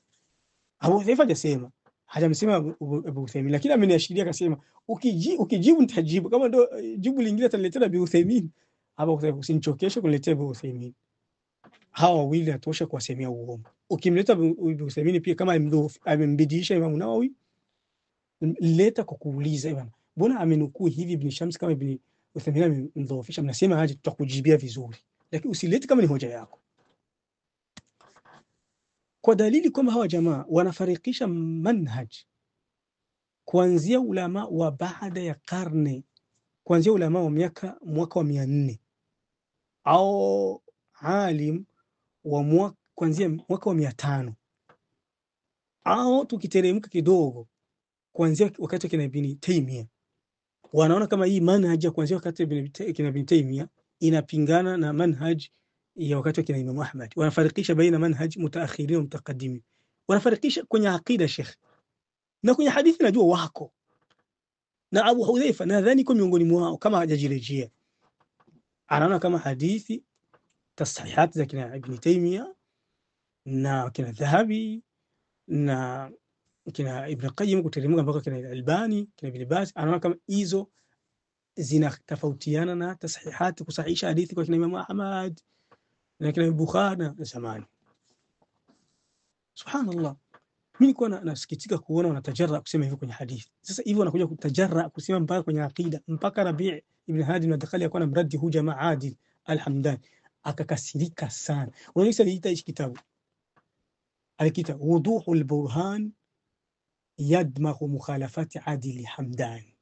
Abu Hudhaifa hajasema, hajamsema Abu Uthaymeen, lakini ameniashiria akasema ukijibu nitajibu, kama ndio jibu lingine ataniletea Abu Uthaymeen. Hapa usinichokeshe kuniletea Abu Uthaymeen. Hawa wawili natosha kuwasemea uongo. Ukimleta Abu Uthaymeen pia kama amembidiisha Imam Nawawi, Leta kwa kuuliza bwana, mbona amenukuu hivi Ibn Shams kama Ibn Uthaymeen amemdhoofisha, mnasema aje? Tutakujibia vizuri, lakini usilete kama ni hoja yako, kwa dalili kwamba hawa jamaa wanafarikisha manhaj kuanzia ulama wa baada ya karne, kuanzia ulama wa miaka mwaka wa 400 au alim wa kuanzia mwaka wa 500 au tukiteremka kidogo kuanzia wakati wa kina Ibn Taymiyyah, wanaona kama hii manhaj ya kuanzia wakati wa kina Ibn Taymiyyah inapingana na manhaj ya wakati wa kina Imam Ahmad. Wanafarikisha baina manhaj mutaakhirin wa mutaqaddimin, wanafarikisha kwenye aqida Sheikh na kwenye hadithi najua wako na Abu Hudhaifa nadhani kwa miongoni mwao kama hajajirejea, anaona kama hadithi tashihat za kina Ibn Taymiyyah na kina Dhahabi na kina Ibn Qayyim kuteremka mpaka kina Albani kina Ibn Baz, anaona kama hizo zinatofautiana na tasihihati kusahihisha hadithi kwa kina Imam Ahmad na kina Bukhari na zamani. Subhanallah, mimi nilikuwa nasikitika kuona wanatajara kusema hivyo kwenye hadithi. Sasa hivyo wanakuja kutajara kusema mpaka kwenye aqida, mpaka Rabi' ibn Hadi al-Madkhali akawa anamradi huyu jamaa Adil al-Hamdani akakasirika sana. Unajua aliita hichi kitabu, alikiita Wuduhul Burhan yadmaghu mukhalafati Adil Hamdani,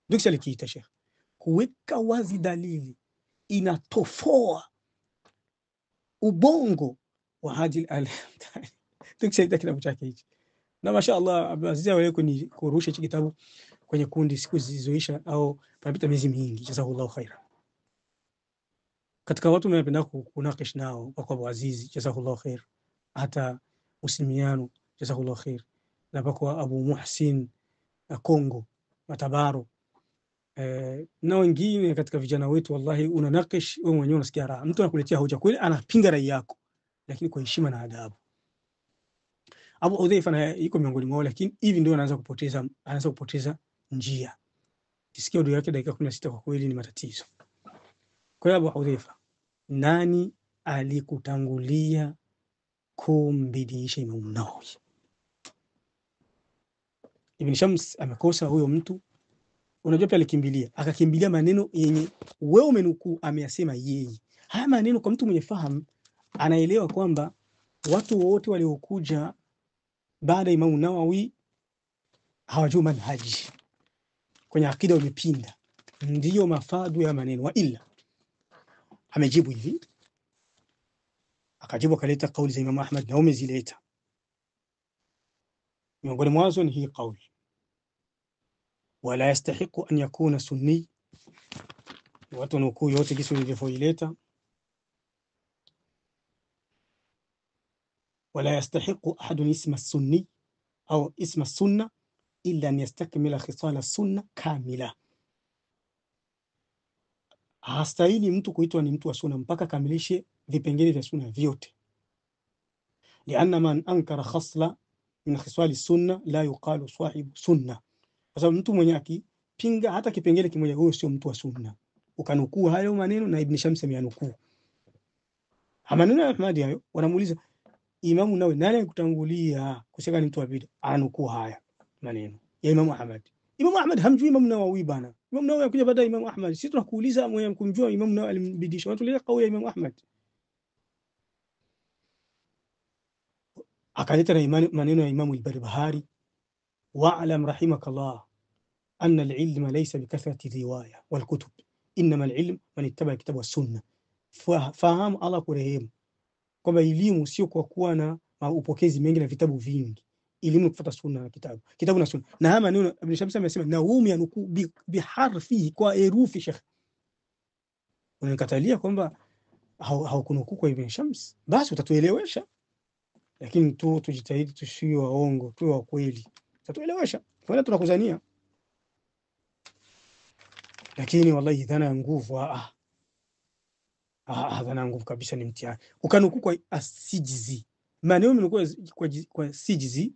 ndio kisha alikiita Sheikh, kuweka wazi dalili inatofoa ubongo wa Adil al-Hamdani. Ndio kisha aliita kitabu chake hichi, na mashaallah Abdulaziz awewe kurusha hichi kitabu kwenye kundi siku zilizoisha au panapita miezi mingi, jazakallahu khaira. Katika watu napenda kunakish nao wako Abu Aziz jazakallahu khair, hata Usimiano jazakallahu khair, na pako Abu Muhsin na Kongo Matabaro na wengine katika vijana wetu. Wallahi unanakish wewe mwenyewe unasikia raha, mtu anakuletea hoja kweli, anapinga rai yako, lakini kwa heshima na adabu. Abu Hudhaifa na yuko miongoni mwao, lakini hivi ndio anaanza kupoteza njia. Kisikia audio yake dakika 16 kwa kweli ni matatizo. Kwa hiyo Abu Hudhaifa, nani alikutangulia kumbidiisha Imam Nawawi? Ibn Shams amekosa huyo mtu. Unajua pia alikimbilia, akakimbilia maneno yenye wewe umenukuu, ameyasema yeye. Haya maneno kwa mtu mwenye fahamu anaelewa kwamba watu wote waliokuja baada ya Imam Nawawi hawajui manhaji kwenye akida, wamepinda, ndiyo mafadu ya maneno. Wa ila amejibu hivi, akajibu akaleta kauli za Imam Ahmad na umezileta, miongoni mwazo ni hii kauli, wala yastahiqu an yakuna sunni. Watu nukuu yote jinsi nilivyoileta, wala yastahiqu ahadun isma sunni au isma sunna illa an yastakmila khisala sunna kamila. Hastahili mtu kuitwa ni mtu wa sunna mpaka akamilishe vipengele vya sunna vyote. Lianna man ankara khasla min khisali sunna la yuqalu sahibu sunna, kwa sababu mtu mwenye akipinga hata kipengele kimoja, huyo sio mtu wa sunna. Ukanukuu hayo maneno na Ibn Shams ameyanukuu maneno ya Ahmadi hayo. Wanamuuliza Imamu Nawawi, nani alikutangulia kusema ni mtu wa bid'a? Anukuu haya maneno ya Imamu Ahmad. Imamu Ahmad hamjui Imamu Nawawi bana. Imamu Nawawi akuja baada ya Imamu Ahmad. Sisi tunakuuliza mwenye kumjua Imamu Nawawi alimbidisha. Watu leta kauli ya Imamu Ahmad. Akaleta na maneno ya Imamu al-Barbahari, wa'lam rahimakallah anna al-ilma laysa bikathrati riwaya wal kutub innama al-ilm man ittaba kitabu was sunna. Fahamu Allah kurehemu kwamba elimu sio kwa kuwa na upokezi mengi na vitabu vingi. Elimu kufuata sunna na kitabu, kitabu na sunna. Na haya maneno Ibn Shams amesema na hum yanukuu biharfihi, kwa herufi. Sheikh, unanikatalia kwamba haukunukuu kwa Ibn Shams, basi utatuelewesha, lakini tu tujitahidi tusiwe waongo, tuwe wa kweli, utatuelewesha wala tunakuzania. Lakini wallahi dhana ya nguvu, dhana ya nguvu kabisa ni mtihani. Ukanukuu kwa asijzi maneno umenukuu kwa sijzi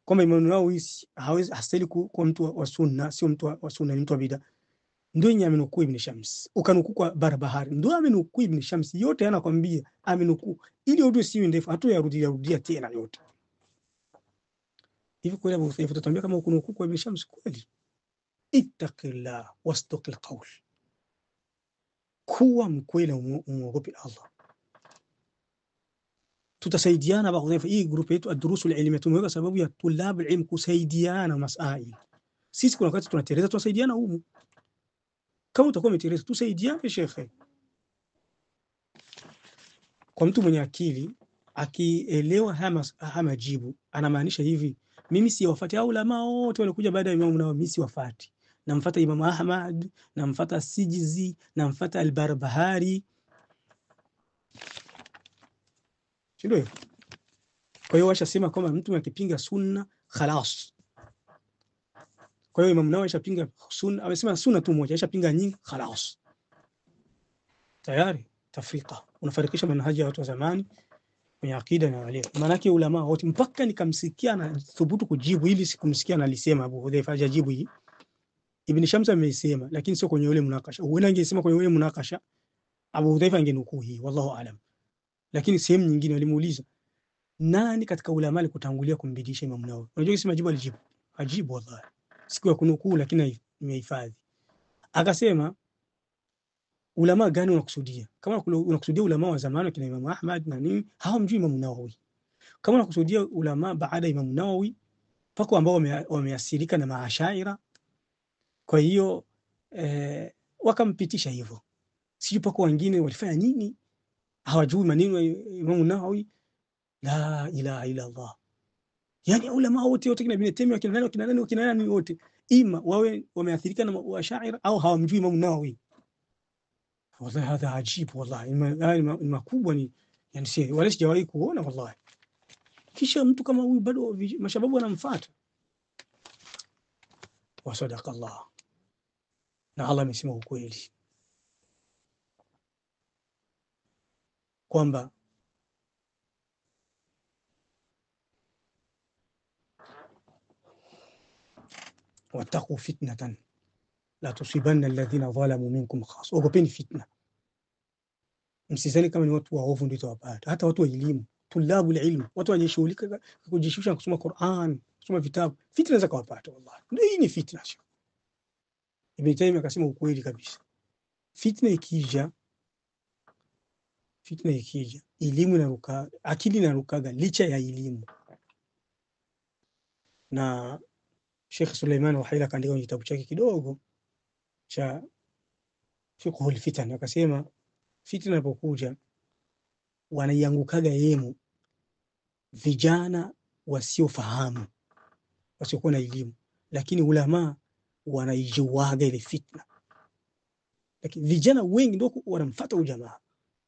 kwamba Imam Nawawi hawezi hastahili kuwa mtu wa sunna, sio mtu wa sunna, ni mtu wa bid'a. Ndio yenye amenukuu Ibn Shams. Ukanukuu kwa Barbahari, ndio amenukuu Ibn Shams. Yote anakwambia amenukuu, ili audio siwe ndefu, hatuyarudia rudia tena yote. Hivi kweli Abu Hudhaifa tutambia kama ukunukuu kwa Ibn Shams kweli? Ittaqillah wasduqil qawl, kuwa mkweli umuogope Allah. Tutasaidiana Abu Hudhaifa, hii group yetu ad-durusul ilmiya tumeweka sababu ya tulab ilm kusaidiana masail. Sisi kuna wakati tunateleza, tunasaidiana humu. Kama utakuwa umeteleza, tusaidiane shekhe. Kwa mtu mwenye akili akielewa haya majibu, anamaanisha hivi: mimi siwafati hao ulama wote walikuja baada ya Imamu Nawawi, mimi siwafati. Namfuata Imamu Ahmad, namfuata Sijizi, namfuata Al-Barbahari, si ndio hivyo? Kwa hiyo washasema kwamba mtu akipinga sunna khalas. Kwa hiyo Imamu Nawawi ashapinga sunna, amesema sunna tu moja, ashapinga nyingi, khalas, tayari tafrika, unafarikisha manhaji ya watu wa zamani kwenye akida na wale. Maanake ulama wote mpaka nikamsikia na thubutu kujibu ili sikumsikia na alisema Abu Hudhaifa hajajibu hii. Ibn Shams ameisema lakini sio kwenye ule munakasha. Huenda angesema kwenye ule munakasha Abu Hudhaifa angenukuu hii, wallahu alam. Lakini sehemu nyingine walimuuliza nani katika ulama alikutangulia kumbidisha Imam Nawawi? Unajua kisema jibu alijibu. Ajibu wallahi. Siku ya kunukuu lakini nimehifadhi. Akasema ulama gani unakusudia? Kama unakusudia ulama wa zamani kina Imam Ahmad na nini, hawamjui Imam Nawawi. Kama unakusudia ulama baada ya Imam Nawawi, pako ambao wameathirika na maashaira, kwa hiyo wakampitisha hivyo. Sijui pako wengine walifanya nini, hawajui maneno ya Imam Nawawi. La ilaha illa Allah. Yani ulama wote wote kina Ibn Taymiyyah kina nani kina nani kina nani wote, ima wawe wameathirika na maashaira au hawamjui Imam Nawawi. Wallahi hadha ajib, wallahi haya ni makubwa, ni yani si wala sijawahi kuona wallahi. Kisha mtu kama huyu bado mashababu wanamfuata. Wa sadaqa Allah, na Allah amesema ukweli kwamba wattaqu fitnatan la tusibanna alladhina zalamu minkum khas, ogopeni fitna. Msizani kama ni watu waovu ndio itawapata, hata watu wa elimu, tulabu ilmu, watu wajishughulika kujishusha kusoma Qur'an, kusoma vitabu, fitna inaweza kuwapata wallahi. Ndio hii ni fitna. Sio Ibn Taymiyyah akasema ukweli kabisa, fitna ikija, fitna ikija, elimu inaruka, akili inarukaga licha ya elimu. Na Sheikh Suleiman Ruhaili akaandika kwenye kitabu chake kidogo cha Fiqhul Fitan, akasema fitna inapokuja wanaiangukaga yemu vijana wasiofahamu, wasiokuwa na elimu, lakini ulama wanaijuaga ile fitna. Lakini vijana wengi ndio wanamfuata huyu jamaa.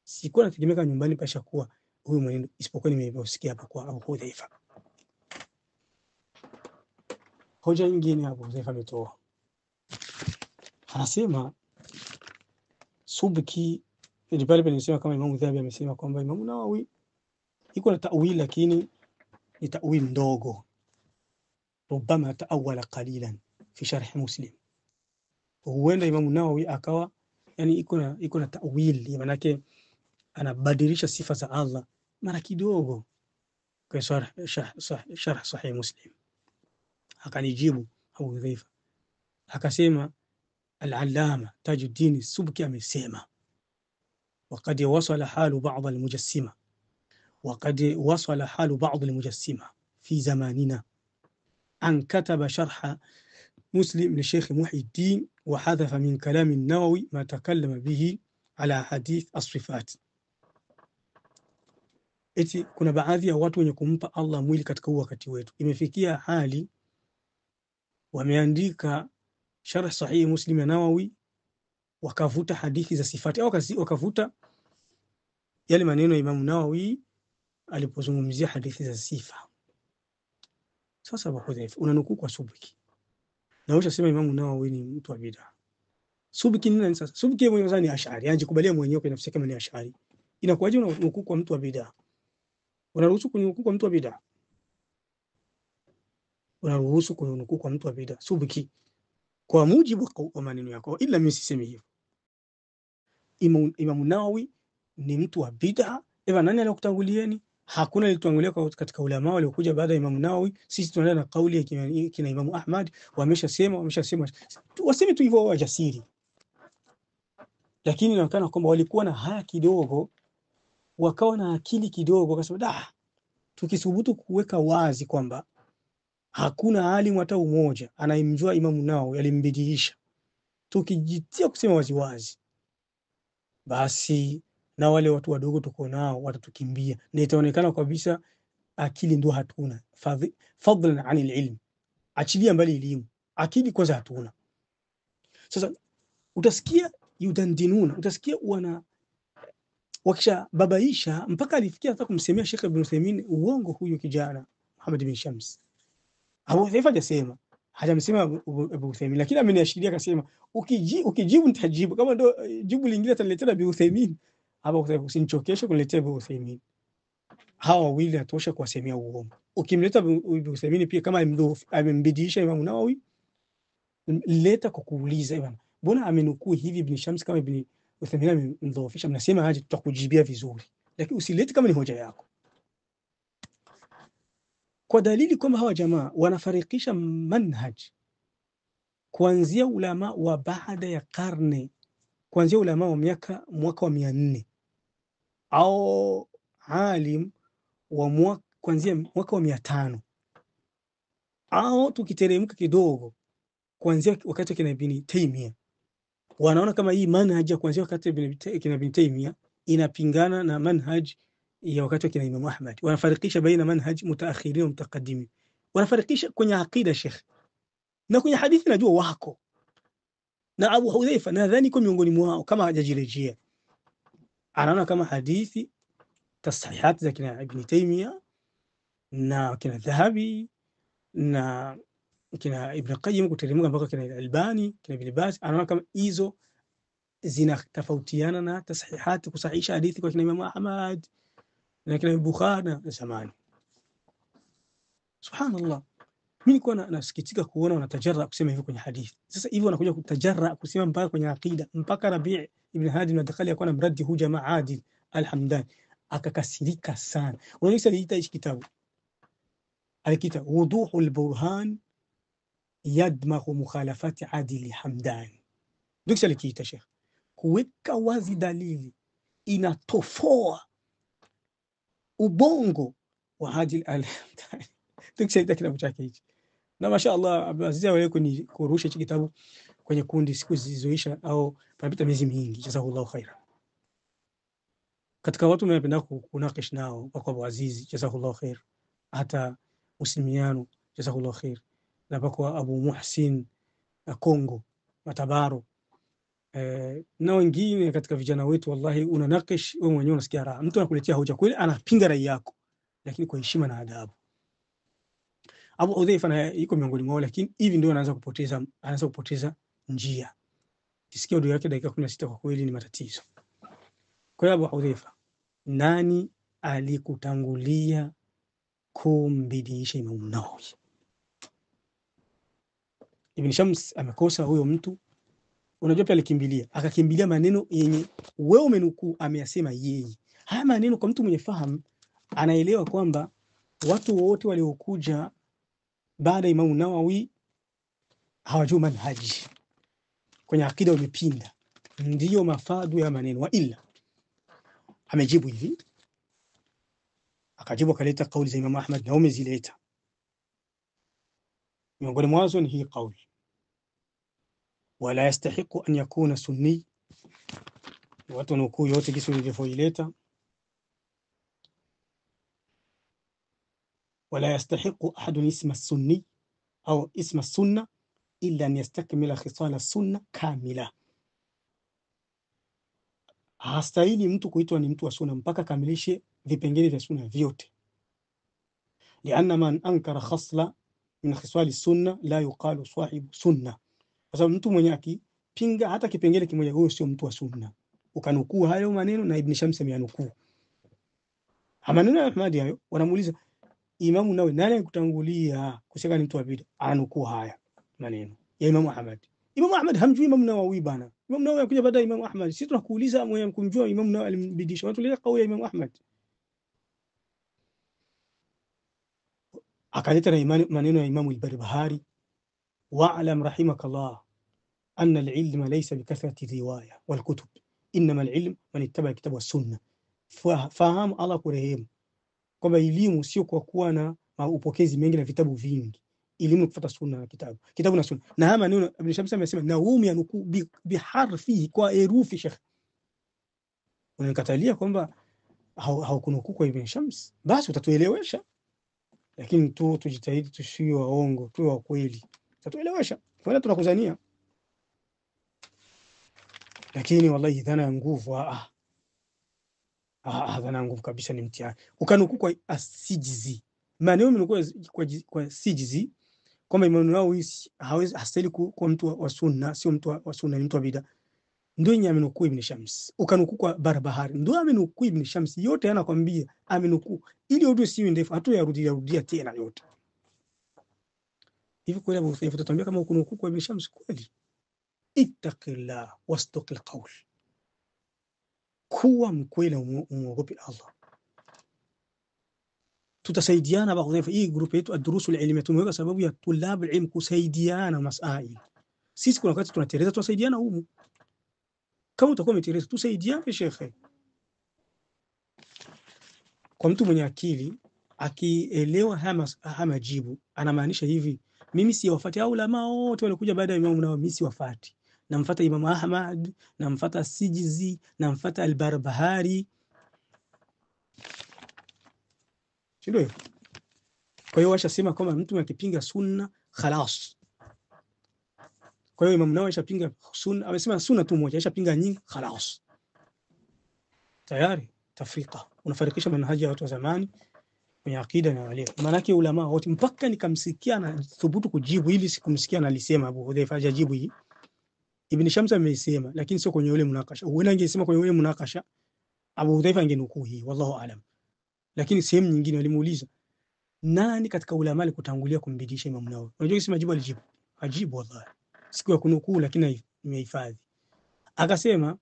Sikuwa nategemea nyumbani pasha kuwa huyu mwenendo, isipokuwa nimeusikia hapa kwa Abu Hudhaifa. Hoja nyingine Abu Hudhaifa ametoa, anasema Subki ni pale pale nisema kama Imamu Dhahabi amesema kwamba Imamu Nawawi iko na ta'wil, lakini ni ta'wil ndogo, rubama ta'awala qalilan fi sharh Muslim. Huenda Imamu Nawawi akawa yani iko na ta'wil, maana yake anabadilisha sifa za Allah mara kidogo kwa sharh Sahih Muslim. Akanijibu Abu Hudhaifa akasema Al-Allama Tajuddin Subki amesema waqad wasala halu ba'd al-mujassima, waqad wasala halu ba'd al-mujassima fi zamanina an kataba sharha Muslim li Sheikh Muhyiddin wa hadhafa min kalam an-Nawawi ma takallama bihi ala hadith as-sifat. Eti kuna baadhi ya watu wenye kumpa Allah mwili katika huu wakati wetu, imefikia hali wameandika sharh sahihi Muslim ya Nawawi, wakavuta hadithi za sifati au wakavuta yale maneno ya Imam Nawawi alipozungumzia hadithi za sifa. Sasa Abu Hudhaifa unanukuu kwa Subki na ushasema Imam Nawawi ni mtu wa bid'a. Subki ni nani sasa? Subki yeye mwenyewe ni Ash'ari, anajikubalia mwenyewe kwa nafsi yake kama ni Ash'ari. Inakuwaje unanukuu kwa mtu wa bid'a? Unaruhusu kunukuu kwa mtu wa bid'a? Unaruhusu kunukuu kwa mtu wa bid'a? Subki, kwa mujibu wa maneno yako, ila mimi sisemi hivyo. Imam Nawawi ni mtu wa bid'a. Eva, nani aliyokutangulieni? Hakuna alituangulia katika ulama waliokuja baada ya Imam Nawawi. Sisi tunaenda na kauli ya kina Imam Ahmad, wameshasema, wameshasema, waseme tu hivyo wajasiri. Lakini inaonekana kwamba walikuwa na haya kidogo, wakawa na akili kidogo, wakasema da, tukisubutu kuweka wazi kwamba hakuna alimu hata umoja anayemjua Imamu Nawawi alimbidiisha, tukijitia kusema waziwazi, basi na wale watu wadogo tuko nao watatukimbia, na itaonekana kabisa akili ndo hatuna, fadlan anil ilm, achilia mbali elimu, akili kwanza hatuna. Sasa utasikia yudandinuna, utasikia wana wakisha babaisha mpaka alifikia hata kumsemea Sheikh Ibn Uthaymeen uongo huyu kijana Muhammad bin Shams. Abu Hudhaifa hajasema, hajamsema Abu Uthaymeen, lakini ameniashiria akasema ukijibu nitajibu, kama ndo jibu lingine ataniletea Abu Uthaymeen. Hapa usinichokeshe kuniletea Abu Uthaymeen. Hawa wawili natosha kuwasemea uongo. Ukimleta Abu Uthaymeen pia kama amembidiisha Imam Nawawi, leta kwa kuuliza bwana, mbona amenukuu hivi Ibn Shams kama Ibn Uthaymeen amemdhoofisha, mnasema aje? Tutakujibia vizuri, lakini usilete kama ni hoja yako, kwa dalili kwamba hawa jamaa wanafarikisha manhaj kuanzia ulama wa baada ya karne, kuanzia ulama wa miaka mwaka wa 400 au alim wa kuanzia mwaka wa 500 au tukiteremka kidogo kuanzia wakati wa kina Ibn Taymiyyah, wanaona kama hii manhaj ya kuanzia wakati kina Ibn Taymiyyah inapingana na manhaj ya wakati wa kina Imam Ahmad. Wanafarikisha baina manhaj mutaakhirin wa mutaqaddimin, wanafarikisha kwenye aqida Sheikh na kwenye hadithi najua wako na Abu Hudhaifa nadhani kwa miongoni mwao kama hajajirejea, anaona kama hadithi tasihihat za kina Ibn Taymiyyah na kina Dhahabi na kina Ibn Qayyim kuteremka mpaka kina Albani kina Ibn Baz, anaona kama hizo zinatofautiana na tasihihati kusahihisha hadithi kwa kina Imam Ahmad na kina Bukhari na zamani. Subhanallah, mimi nilikuwa nasikitika kuona wanatajara kusema hivyo kwenye hadithi. Sasa hivyo wanakuja kutajara kusema mpaka kwenye aqida, mpaka Rabi' ibn Hadi al-Madkhali akawa mradi hu jamaa Adil al-Hamdani akakasirika sana. Unajua aliita hichi kitabu, alikiita Wuduhul Burhan yadmaghu mukhalafati Adil Hamdani, ndio kisha alikiita Sheikh, kuweka wazi dalili inatofoa ubongo wa Adil al-Hamdani. Ndio kisha aliita kitabu chake hichi, na mashaallah Abdulaziz awewe kurusha hichi kitabu kwenye kundi siku zilizoisha au panapita miezi mingi, jazakallahu khaira. Katika watu ninapenda kunakish nao wako Abu Aziz jazakallahu khair, hata Usimiano jazakallahu khair, na pako Abu Muhsin Kongo Matabaro, na wengine katika vijana wetu. Wallahi unanakish wewe mwenyewe unasikia raha, mtu anakuletea hoja kweli, anapinga rai yako, lakini kwa heshima na adabu. Abu Hudhaifa na yuko miongoni mwao, lakini hivi ndio anaanza kupoteza njia. Kisikia audio yake dakika 16 kwa kweli ni matatizo. Kwa hiyo Abu Hudhaifa, nani alikutangulia kumbidiisha Imam Nawawi? Ibn Shams amekosa huyo mtu. Unajua pia alikimbilia, akakimbilia maneno yenye wewe umenukuu ameyasema yeye. Haya maneno kwa mtu mwenye fahamu anaelewa kwamba watu wote waliokuja baada ya Imam Nawawi hawajui manhaji kwenye akida, wamepinda, ndiyo mafadu ya maneno. Wa ila amejibu hivi, akajibu akaleta kauli za Imam Ahmad na umezileta, miongoni mwazo ni hii kauli, wala yastahiqu an yakuna sunni. Watu nukuu yote jinsi nilivyoileta, wala yastahiqu ahadun isma sunni au isma sunna illa an yastakmila khisala sunna kamila. Hastahili mtu kuitwa ni mtu wa sunna mpaka akamilishe vipengele vya sunna vyote. Lianna man ankara khasla min khisali sunna la yuqalu sahibu sunna, kwa sababu mtu mwenye akipinga hata kipengele kimoja, huyo sio mtu wa sunna. Ukanukuu hayo maneno na Ibn Shams ameyanukuu maneno ya Ahmadi hayo. Wanamuuliza Imamu Nawawi, nani alikutangulia kusema ni mtu wa bid'a? Anukuu haya maneno ya Imamu Ahmad. Imamu Ahmad hamjui Imamu Nawawi bana. Imamu Nawawi alikuja baada ya Imamu Ahmad. Sisi tunakuuliza mwenye kumjua Imamu Nawawi alimbidisha. Watu leo kauli ya Imamu Ahmad. Akaleta na maneno ya Imamu al-Barbahari, wa'lam rahimakallah anna al-ilma laysa bikathrati riwaya wal kutub innama al-ilm man ittaba kitabu wa sunna. Fahamu Allah kurehemu kwamba elimu sio kwa kuwa na upokezi mengi na vitabu vingi, elimu kufuata sunna na kitabu, kitabu na sunna. Na haya maneno Ibn Shams amesema na hum yanukuu biharfihi, kwa herufi. Sheikh, unanikatalia kwamba haukunukuu kwa Ibn Shams, basi utatuelewesha, lakini tu tujitahidi tusiwe waongo, tuwe wa kweli, utatuelewesha wala tunakuzania. Lakini wallahi dhana ya nguvu, dhana ya nguvu kabisa ni mtihani. Ukanukuu kwa Asijizi, maneno mnukuu kwa Sijizi kwamba Imam Nawawi hawezi hastahili kuwa mtu wa sunna, sio mtu wa sunna, ni mtu wa bid'a, ndio yenye amenukuu Ibn Shams. Ukanukuu kwa Barbahari, ndio amenukuu Ibn Shams. Yote anakwambia amenukuu, ili audio siwe ndefu, hatuyarudia rudia tena yote hivi. Kweli Abu Hudhaifa utatuambia kama ukunukuu kwa Ibn Shams kweli? Ittaqillah wasduqil qawl, kuwa mkweli umuogope Allah. Tutasaidiana Abu Hudhaifa. Hii grupu yetu ad-durusul ilmiya tumeweka sababu ya tulab ilm kusaidiana masail. Sisi kuna wakati tunateleza, tunasaidiana humu. Kama utakuwa umeteleza, tusaidiane shekhe. Kwa mtu mwenye akili akielewa haya majibu, anamaanisha hivi: mimi siwafati hao ulama wote walikuja baada ya Imamu Nawawi, mimi siwafati. Namfuata Imamu Ahmad, namfuata Sijizi, namfuata Al-Barbahari, si ndio hivyo? Kwa hiyo washasema kwamba mtu akipinga sunna khalas. Kwa hiyo Imamu Nawawi ashapinga sunna, amesema sunna tu moja, ashapinga nyingi, khalas, tayari tafrika, unafarikisha manhaji ya watu wa zamani kwenye akida na wale. Maanake ulama wote mpaka nikamsikia na thubutu kujibu hili, sikumsikia na alisema Abu Hudhaifa hajajibu hii. Ibn Shams ameisema, lakini sio kwenye ule munakasha. Huenda angesema kwenye ule munakasha Abu Hudhaifa angenukuu hii, wallahu alam. Lakini sehemu nyingine walimuuliza nani katika ulama alikutangulia kumbidisha Imam Nawawi? Unajua kisema jibu alijibu. Ajibu wallahi. Siku ya kunukuu lakini nimehifadhi. Akasema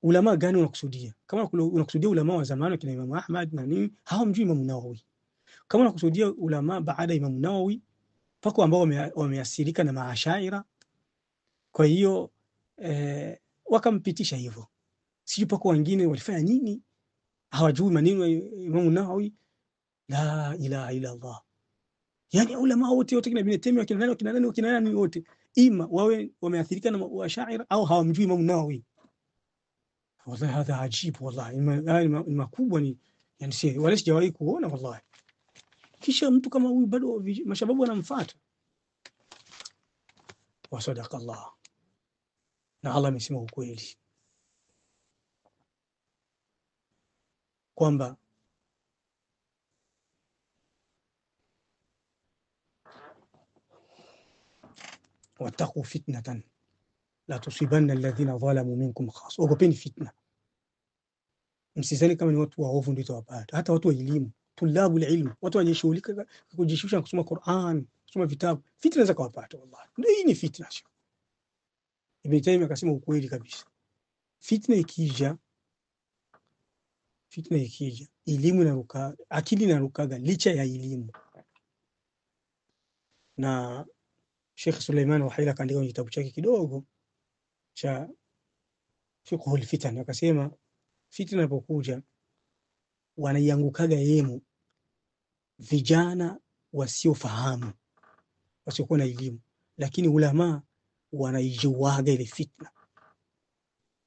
ulama gani unakusudia? Kama unakusudia ulama wa zamani kina Imam Ahmad na nini, hawamjui Imam Nawawi. Kama unakusudia ulama baada ya Imam Nawawi, pako ambao wameasirika na maashaira, kwa hiyo wakampitisha hivyo. Sijui pako wengine walifanya nini, hawajui maneno ya Imam Nawawi. La ilaha illa Allah. Yani ulama wote wote kina Ibn Taymiyyah kina nani kina nani kina nani wote, ima wawe wameathirika na washaira au hawamjui Imam Nawawi. Wallahi hadha ajib, wallahi haya ni makubwa, ni yani si wala sijawahi kuona wallahi. Kisha mtu kama huyu bado mashababu wanamfuata. Wa sadaqa Allah, na Allah amesema ukweli kwamba wattaqu fitnatan la tusibanna alladhina zalamu minkum khas, ogopeni fitna. Msizani kama ni watu waovu ndio itawapata, hata watu wa elimu, tulabu ilmu, watu wanajishughulika kujishughulisha na kusoma Qur'an, kusoma vitabu, fitna inaweza kuwapata wallahi. Ndio hii ni fitna. Ibn Taymiyyah akasema ukweli kabisa, fitna ikija, fitna ikija, elimu inaruka, akili inarukaga licha ya elimu. Na Sheikh Suleiman Ruhaili akaandika kwenye kitabu chake kidogo cha Fiqhul Fitan, akasema fitna inapokuja wanaiangukaga yemu vijana wasiofahamu, wasiokuwa na elimu, lakini ulama wanaijuaga ile fitna.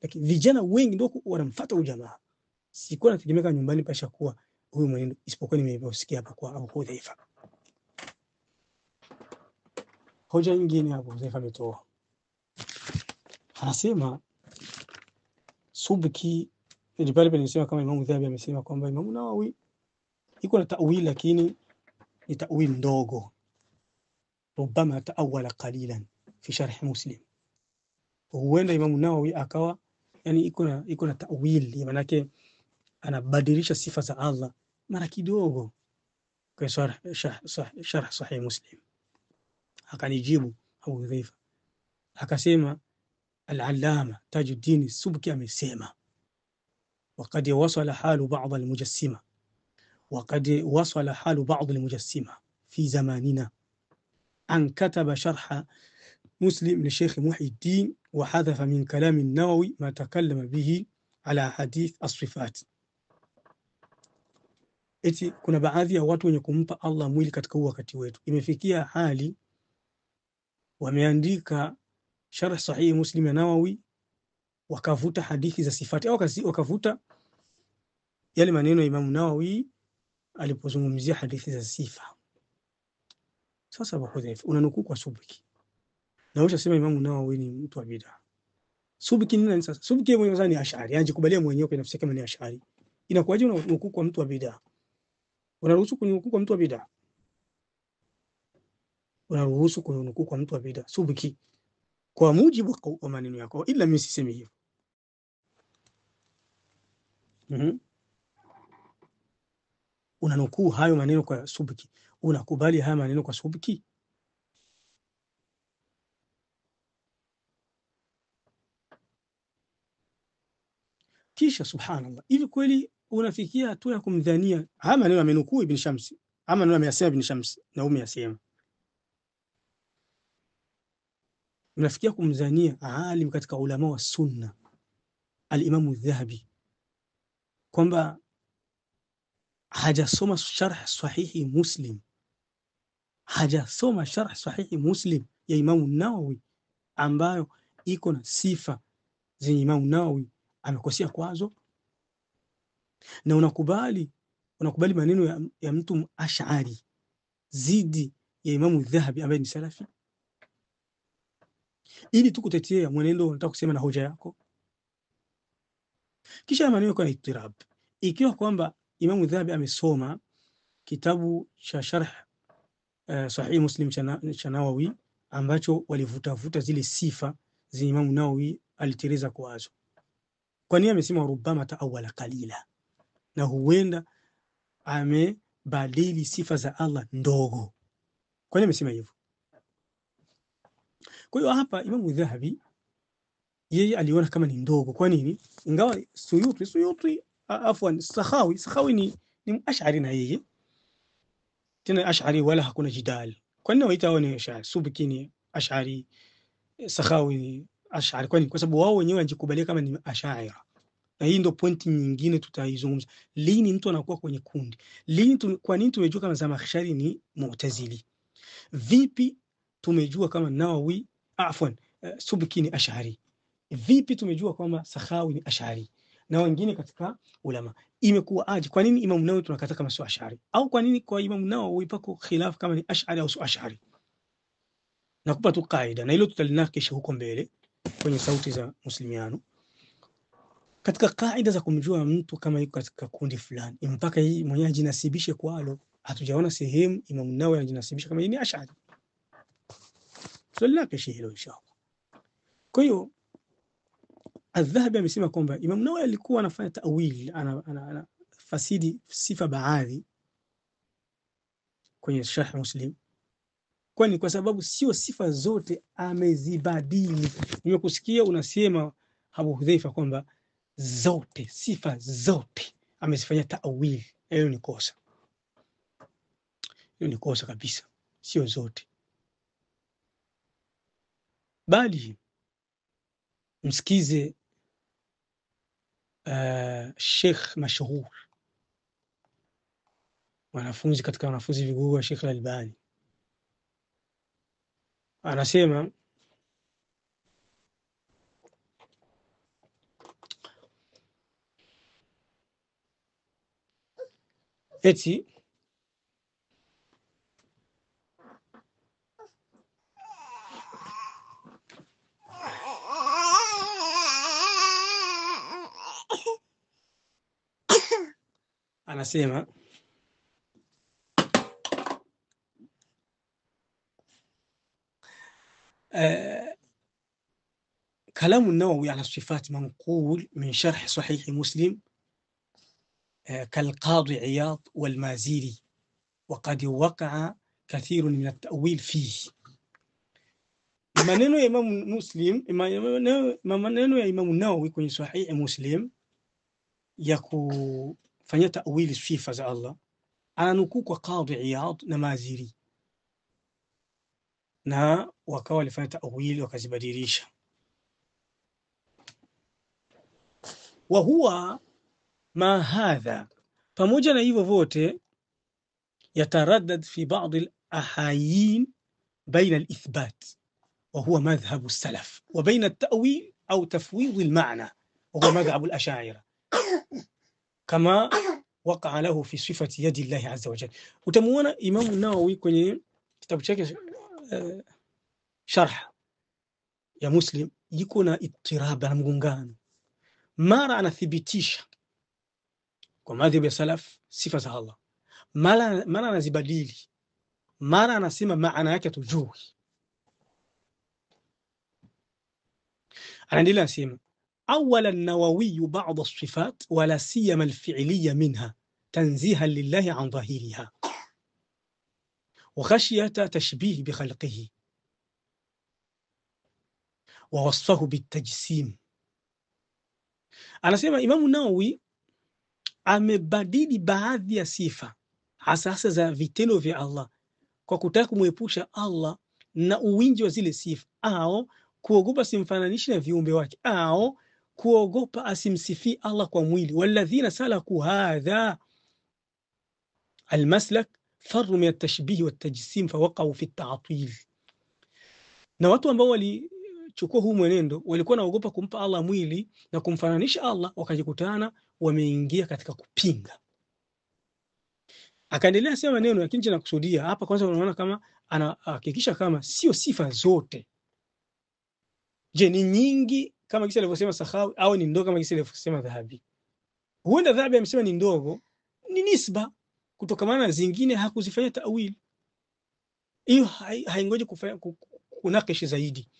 Lakini vijana wengi ndio wanamfuata ujamaa. Sikuwa nategemeka nyumbani pasha kuwa huyu mwenendo, isipokuwa nimesikia hapa kwa Abu Hudhaifa. Hoja nyingine Abu Hudhaifa ametoa, anasema Subki ni pale pale nisema kama Imamu Dhahabi amesema kwamba Imamu Nawawi iko na tawili, lakini ni tawili ndogo, rubama taawala qalilan fi sharh Muslim. Huenda Imamu Nawawi akawa yani iko na tawili, maana yake anabadilisha sifa za Allah mara kidogo kwa sharh Sahih Muslim. Akanijibu Abu Hudhaifa akasema Al-Allama Tajuddin Subki amesema waqad wasala halu ba'd al-mujassima, Waqad wasala halu ba'd almujassima fi zamanina an kataba sharha Muslim li Sheikh Muhyiddin wa hadhafa min kalami an-Nawawi ma takallama bihi ala hadith as-sifat. Eti kuna baadhi ya watu wenye kumpa Allah mwili katika huu wakati wetu, imefikia hali wameandika sharh sahihi Muslim ya Nawawi, wakavuta hadithi za sifati au wakavuta yale maneno ya Imam Nawawi alipozungumzia hadithi za sifa. Sasa Abu Hudhaifa unanukuu kwa Subki na ushasema Imam Nawawi ni mtu wa bid'a. Subki ni nani sasa? Subki mwenyewe ni Ash'ari, anajikubalia mwenyewe kwa nafsi yake kama ni Ash'ari. Inakuwaje unanukuu kwa mtu wa bid'a? Unaruhusu kunukuu kwa mtu wa bid'a? Unaruhusu kunukuu kwa mtu wa bid'a? Subki, kwa mujibu wa maneno yako, ila mimi sisemi hivyo. Unanukuu hayo maneno kwa Subki, unakubali haya maneno kwa Subki? Kisha subhanallah, hivi kweli unafikia hatua ya kumdhania haya maneno amenukuu Ibn Shamsi, haya maneno ameyasema Ibn Shamsi na umeyasema, unafikia kumdhania alim katika ulama wa sunna al-Imamu Dhahabi kwamba hajasoma sharh sahihi Muslim, hajasoma sharh sahihi Muslim ya Imamu Nawawi ambayo iko na sifa zenye Imamu Nawawi amekosea kwazo, na unakubali maneno ya mtu Ash'ari zidi ya Imamu Dhahabi ambaye ni salafi, ili tu kutetea mwenendo unataka kusema na hoja yako. Kisha maneno kwa ittirab, ikiwa kwamba Imamu Dhahabi amesoma kitabu cha sharh Sahih Muslim cha Nawawi ambacho walivutavuta zile sifa zenye Imamu Nawawi alitereza kwazo, kwa nini amesema rubama taawala qalila, na huenda amebadili sifa za Allah ndogo? Kwa nini amesema hivyo? Kwa hiyo hapa Imamu Dhahabi yeye aliona kama ni ndogo. Kwa nini? Ingawa Suyuti afwan Sakhawi ni Ash'ari, na yeye tena Ash'ari wala hakuna jidal. Kwa nini waita wao ni Ash'ari? Subki ni Ash'ari, Sakhawi ni Ash'ari. Kwa nini? Kwa sababu wao wenyewe wanajikubalia kama ni Ash'ari. Na hii ndio pointi nyingine tutaizungumza. Lini mtu anakuwa kwenye kundi? Lini kwa nini tumejua kama Zamakhshari ni Mu'tazili? Vipi tumejua kama Nawawi afwan Subki ni Ash'ari? Vipi tumejua kwamba Sakhawi ni Ash'ari na wengine katika ulama? Imekuwa aje? Kwa nini Imam Nawawi tunakataa kama sio Ash'ari? Au kwa nini kwa Imam Nawawi pako khilaf kama ni Ash'ari au sio Ash'ari? Nakupa tu kaida, na hilo tutalinakisha huko mbele kwenye sauti za Muslimiano. Katika kaida za kumjua mtu kama yuko katika kundi fulani, mpaka hii mwenyewe ajinasibishe kwalo. Hatujaona sehemu Imam Nawawi anajinasibisha kama ni Ash'ari. Tutalinakisha hilo inshallah. Kwa hiyo Adh-Dhahabi amesema kwamba Imam Nawawi alikuwa anafanya ta'wil, ana fasidi sifa baadhi kwenye Sharh Muslim. Kwani kwa sababu sio sifa zote amezibadili. Nimekusikia unasema Abu Hudhaifa kwamba zote sifa zote amezifanyia ta'wil. Hiyo ni kosa, hiyo ni kosa kabisa, sio zote, bali msikize Sheikh mashuhur, wanafunzi katika wanafunzi vigogo wa Sheikh Al-Albani, anasema eti anasema كلام النووي على الصفات منقول من شرح صحيح مسلم كالقاضي عياض والمازيري، وقد وقع كثير من التأويل فيه. Maneno ya Imam Muslim, maneno ya Imam Nawawi kwenye Sahihi Muslim ya kufanyia ta'wili sifa za Allah Ananukuu kwa Qadhi Iyad na Maziri, na wakawa walifanya tawili wakazibadilisha. Wa huwa ma hadha, pamoja na hivyo vote, yataraddad fi ba'd al-ahayin baina al-ithbat wa huwa madhhabu salaf wa baina at-ta'wil au tafwid al-ma'na wa huwa madhhabu al-ash'ira kama waqa'a lahu fi sifati yadi llahi azza wa jalla. Utamuona Imamu Nawawi kwenye kitabu chake sharh ya Muslim yuko na ittirab na mgongano, mara anathibitisha kwa madhhabu ya salaf sifa za Allah, mara anazibadili, mara anasema maana yake hatujui. Anaendelea anasema awala an-Nawawi ba'd as-sifat wala siyama al-fi'liya minha tanzihan lillahi an dhahiriha wa khashyata tashbih bi khalqihi wa wasfahu bitajsim. Anasema Imamu Nawawi amebadili baadhi ya sifa hasa hasa za vitendo vya Allah kwa kutaka kumwepusha Allah na uwingi wa zile sifa, au kuogopa simfananishi na viumbe wake, au kuogopa asimsifii Allah kwa mwili. Walladhina salaku hadha almaslak farru min atashbihi watajsim fawaqau fi at-ta'til. Na watu ambao walichukua huu mwenendo walikuwa naogopa kumpa Allah mwili na kumfananisha Allah, wakajikutana wameingia katika kupinga. Akaendelea sema maneno, lakini cha nakusudia hapa kwanza, unaona kama anahakikisha kama sio sifa zote. Je, ni nyingi kama kisa alivyosema Sakhawi au ni ndogo kama kisa alivyosema Dhahabi? Huenda Dhahabi amesema ni ndogo, ni nisba kutokamana na zingine hakuzifanyia tawili. Hiyo haingoji kufanya kunakishi zaidi.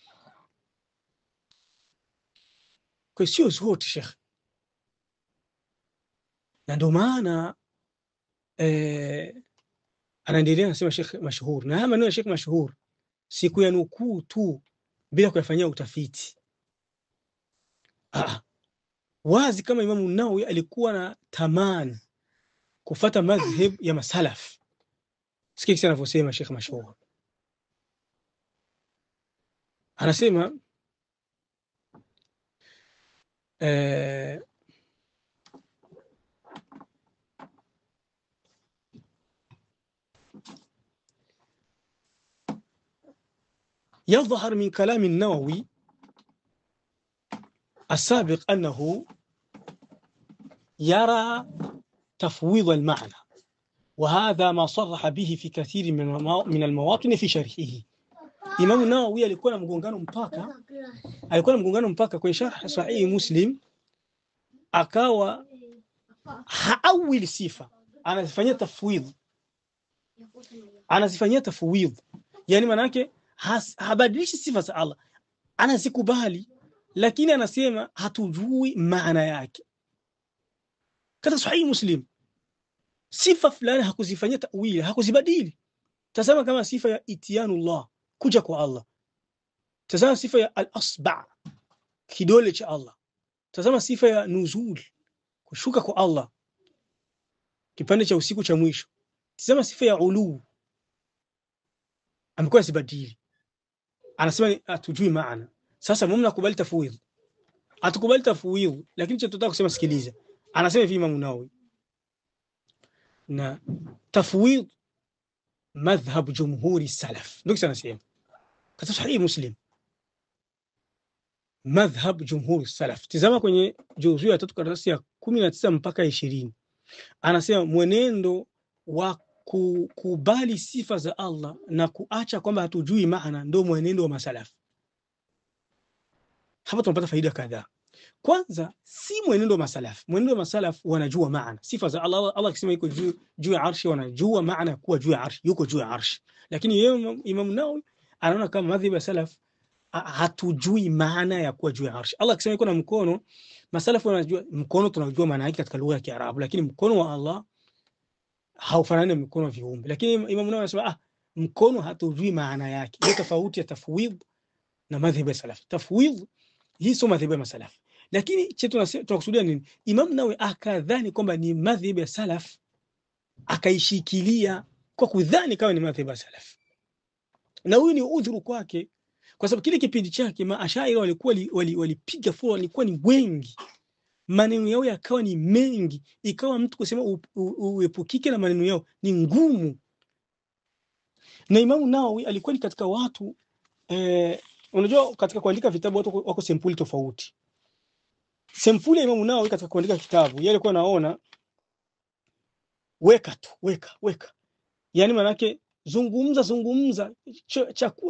Kwa sio zote Sheikh, na ndio maana anaendelea anasema Sheikh Mashhur, na haya maneno ya Sheikh Mashhur siku ya nukuu tu bila kuyafanyia utafiti. Wazi kama Imamu Nawawi alikuwa na tamani kufata madhhab ya masalaf. Sikia kisa anavyosema Sheikh Mashhur, anasema يظهر من كلام النووي السابق أنه يرى تفويض المعنى، وهذا ما صرح به في كثير من المواطن في شرحه. Imamu Nawawi alikuwa na mgongano mpaka, alikuwa na mgongano mpaka kwenye sharh Sahihi Muslim, akawa haawili sifa, anazifanyia tafwidh, anazifanyia tafwidh, yani maana yake habadilishi sifa za Allah, anazikubali, lakini anasema hatujui maana yake. Katika Sahihi Muslim sifa fulani hakuzifanyia tawili, hakuzibadili. Tazama kama sifa ya itiyanullah, kuja kwa Allah. Tazama sifa ya al-asba, kidole cha Allah. Tazama sifa ya nuzul, kushuka kwa Allah, kipande cha usiku cha mwisho. Tazama sifa ya ulu, amekuwa zibadili, anasema hatujui maana. Sasa mume nakubali tafwidh, atukubali tafwidh, lakini cha tutaka kusema, sikiliza, anasema hivi Imam Nawawi, na tafwidh madhhab jumhuri salaf, ndio kisa anasema katika Sahihi Muslim, madhhab jumhuri salaf. Tazama kwenye juzuu ya 3 karatasi ya 19 mpaka 20, anasema mwenendo wa kukubali sifa za Allah na kuacha kwamba hatujui maana ndio mwenendo wa masalaf. Hapa tunapata faida kadhaa. Kwanza, si mwenendo wa masalaf. Mwenendo wa masalaf wanajua maana sifa za Allah. Allah akisema yuko juu ya arshi, wanajua maana kuwa juu ya arshi, yuko juu ya arshi. Lakini yeye Imam Nawawi anaona kama madhhabu ya salaf hatujui maana ya kuwa juu ya arshi. Allah akisema yuko na mkono, masalafu wanajua mkono, tunajua maana yake katika lugha ya Kiarabu, lakini mkono wa Allah haufanani na mkono wa viumbe. Lakini Imam Nawawi anasema mkono hatujui maana yake. Hiyo tofauti ya tafwidh na madhhabu ya salaf. Tafwidh hii sio madhhabu ya masalaf. Lakini che tunakusudia nini? Imam Nawawi akadhani kwamba ni madhhabu ya salaf Akaishikilia kwa kudhani kama ni madhhabu ya salaf, na huyu ni udhuru kwake, kwa sababu kile kipindi chake maashaira walikuwa walipiga fua, walikuwa ni wengi, maneno yao yakawa ni mengi, ikawa mtu kusema uepukike na maneno yao ni ngumu. Na Imamu Nawawi alikuwa ni katika watu unajua katika kuandika vitabu watu wako sempuli tofauti. Sempuli ya Imamu Nawawi katika kuandika kitabu, yeye alikuwa anaona weka tu, weka weka, yani manake zungumza zungumza,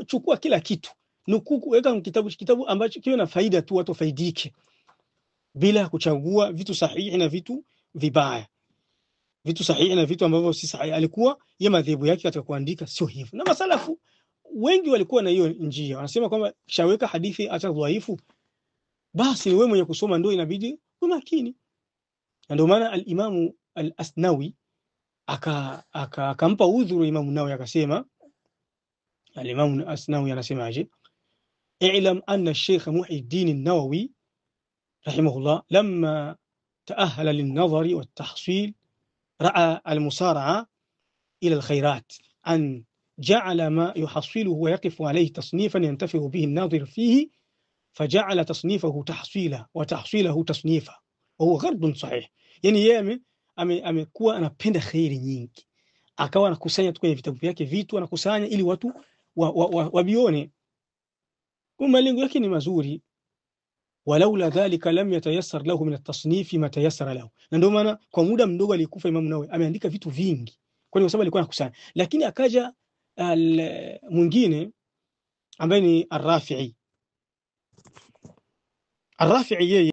chukua kila kitu, nukuu, weka kitabu, kitabu ambacho kiwe na faida tu, watu wafaidike bila kuchagua vitu sahihi na vitu vibaya, vitu sahihi na vitu ambavyo si sahihi. Alikuwa ye madhehebu yake katika kuandika sio hivyo, na masalafu wengi walikuwa na hiyo njia, wanasema kwamba shaweka hadithi hata dhaifu, basi wewe mwenye kusoma ndio inabidi uwe makini. Na ndio maana al-Imamu al-Asnawi akampa udhuru Imamu Nawawi akasema, al-Imamu al-Asnawi anasemaje? I'lam anna Sheikh Muhyiddin an-Nawawi rahimahullah lamma تأهل للنظر والتحصيل رأى المسارعة إلى الخيرات أن جعل ما يحصله ويقف عليه تصنيفا ينتفع به الناظر فيه، فجعل تصنيفه تحصيلا وتحصيله تصنيفا وهو غرض صحيح. Yani yeye amekuwa anapenda kheri nyingi, akawa anakusanya tu kwenye vitabu vyake vitu anakusanya ili watu wavione. Kwa malengo yake ni mazuri, walaula dhalika lam yatayassar lahu min at-tasnif ma tayassara lahu. Na ndio maana kwa muda mdogo alikufa Imam Nawawi ameandika vitu vingi, kwa sababu alikuwa anakusanya. Lakini akaja mwingine ambaye ni Ar-Rafi'i. Ar-Rafi'i yeye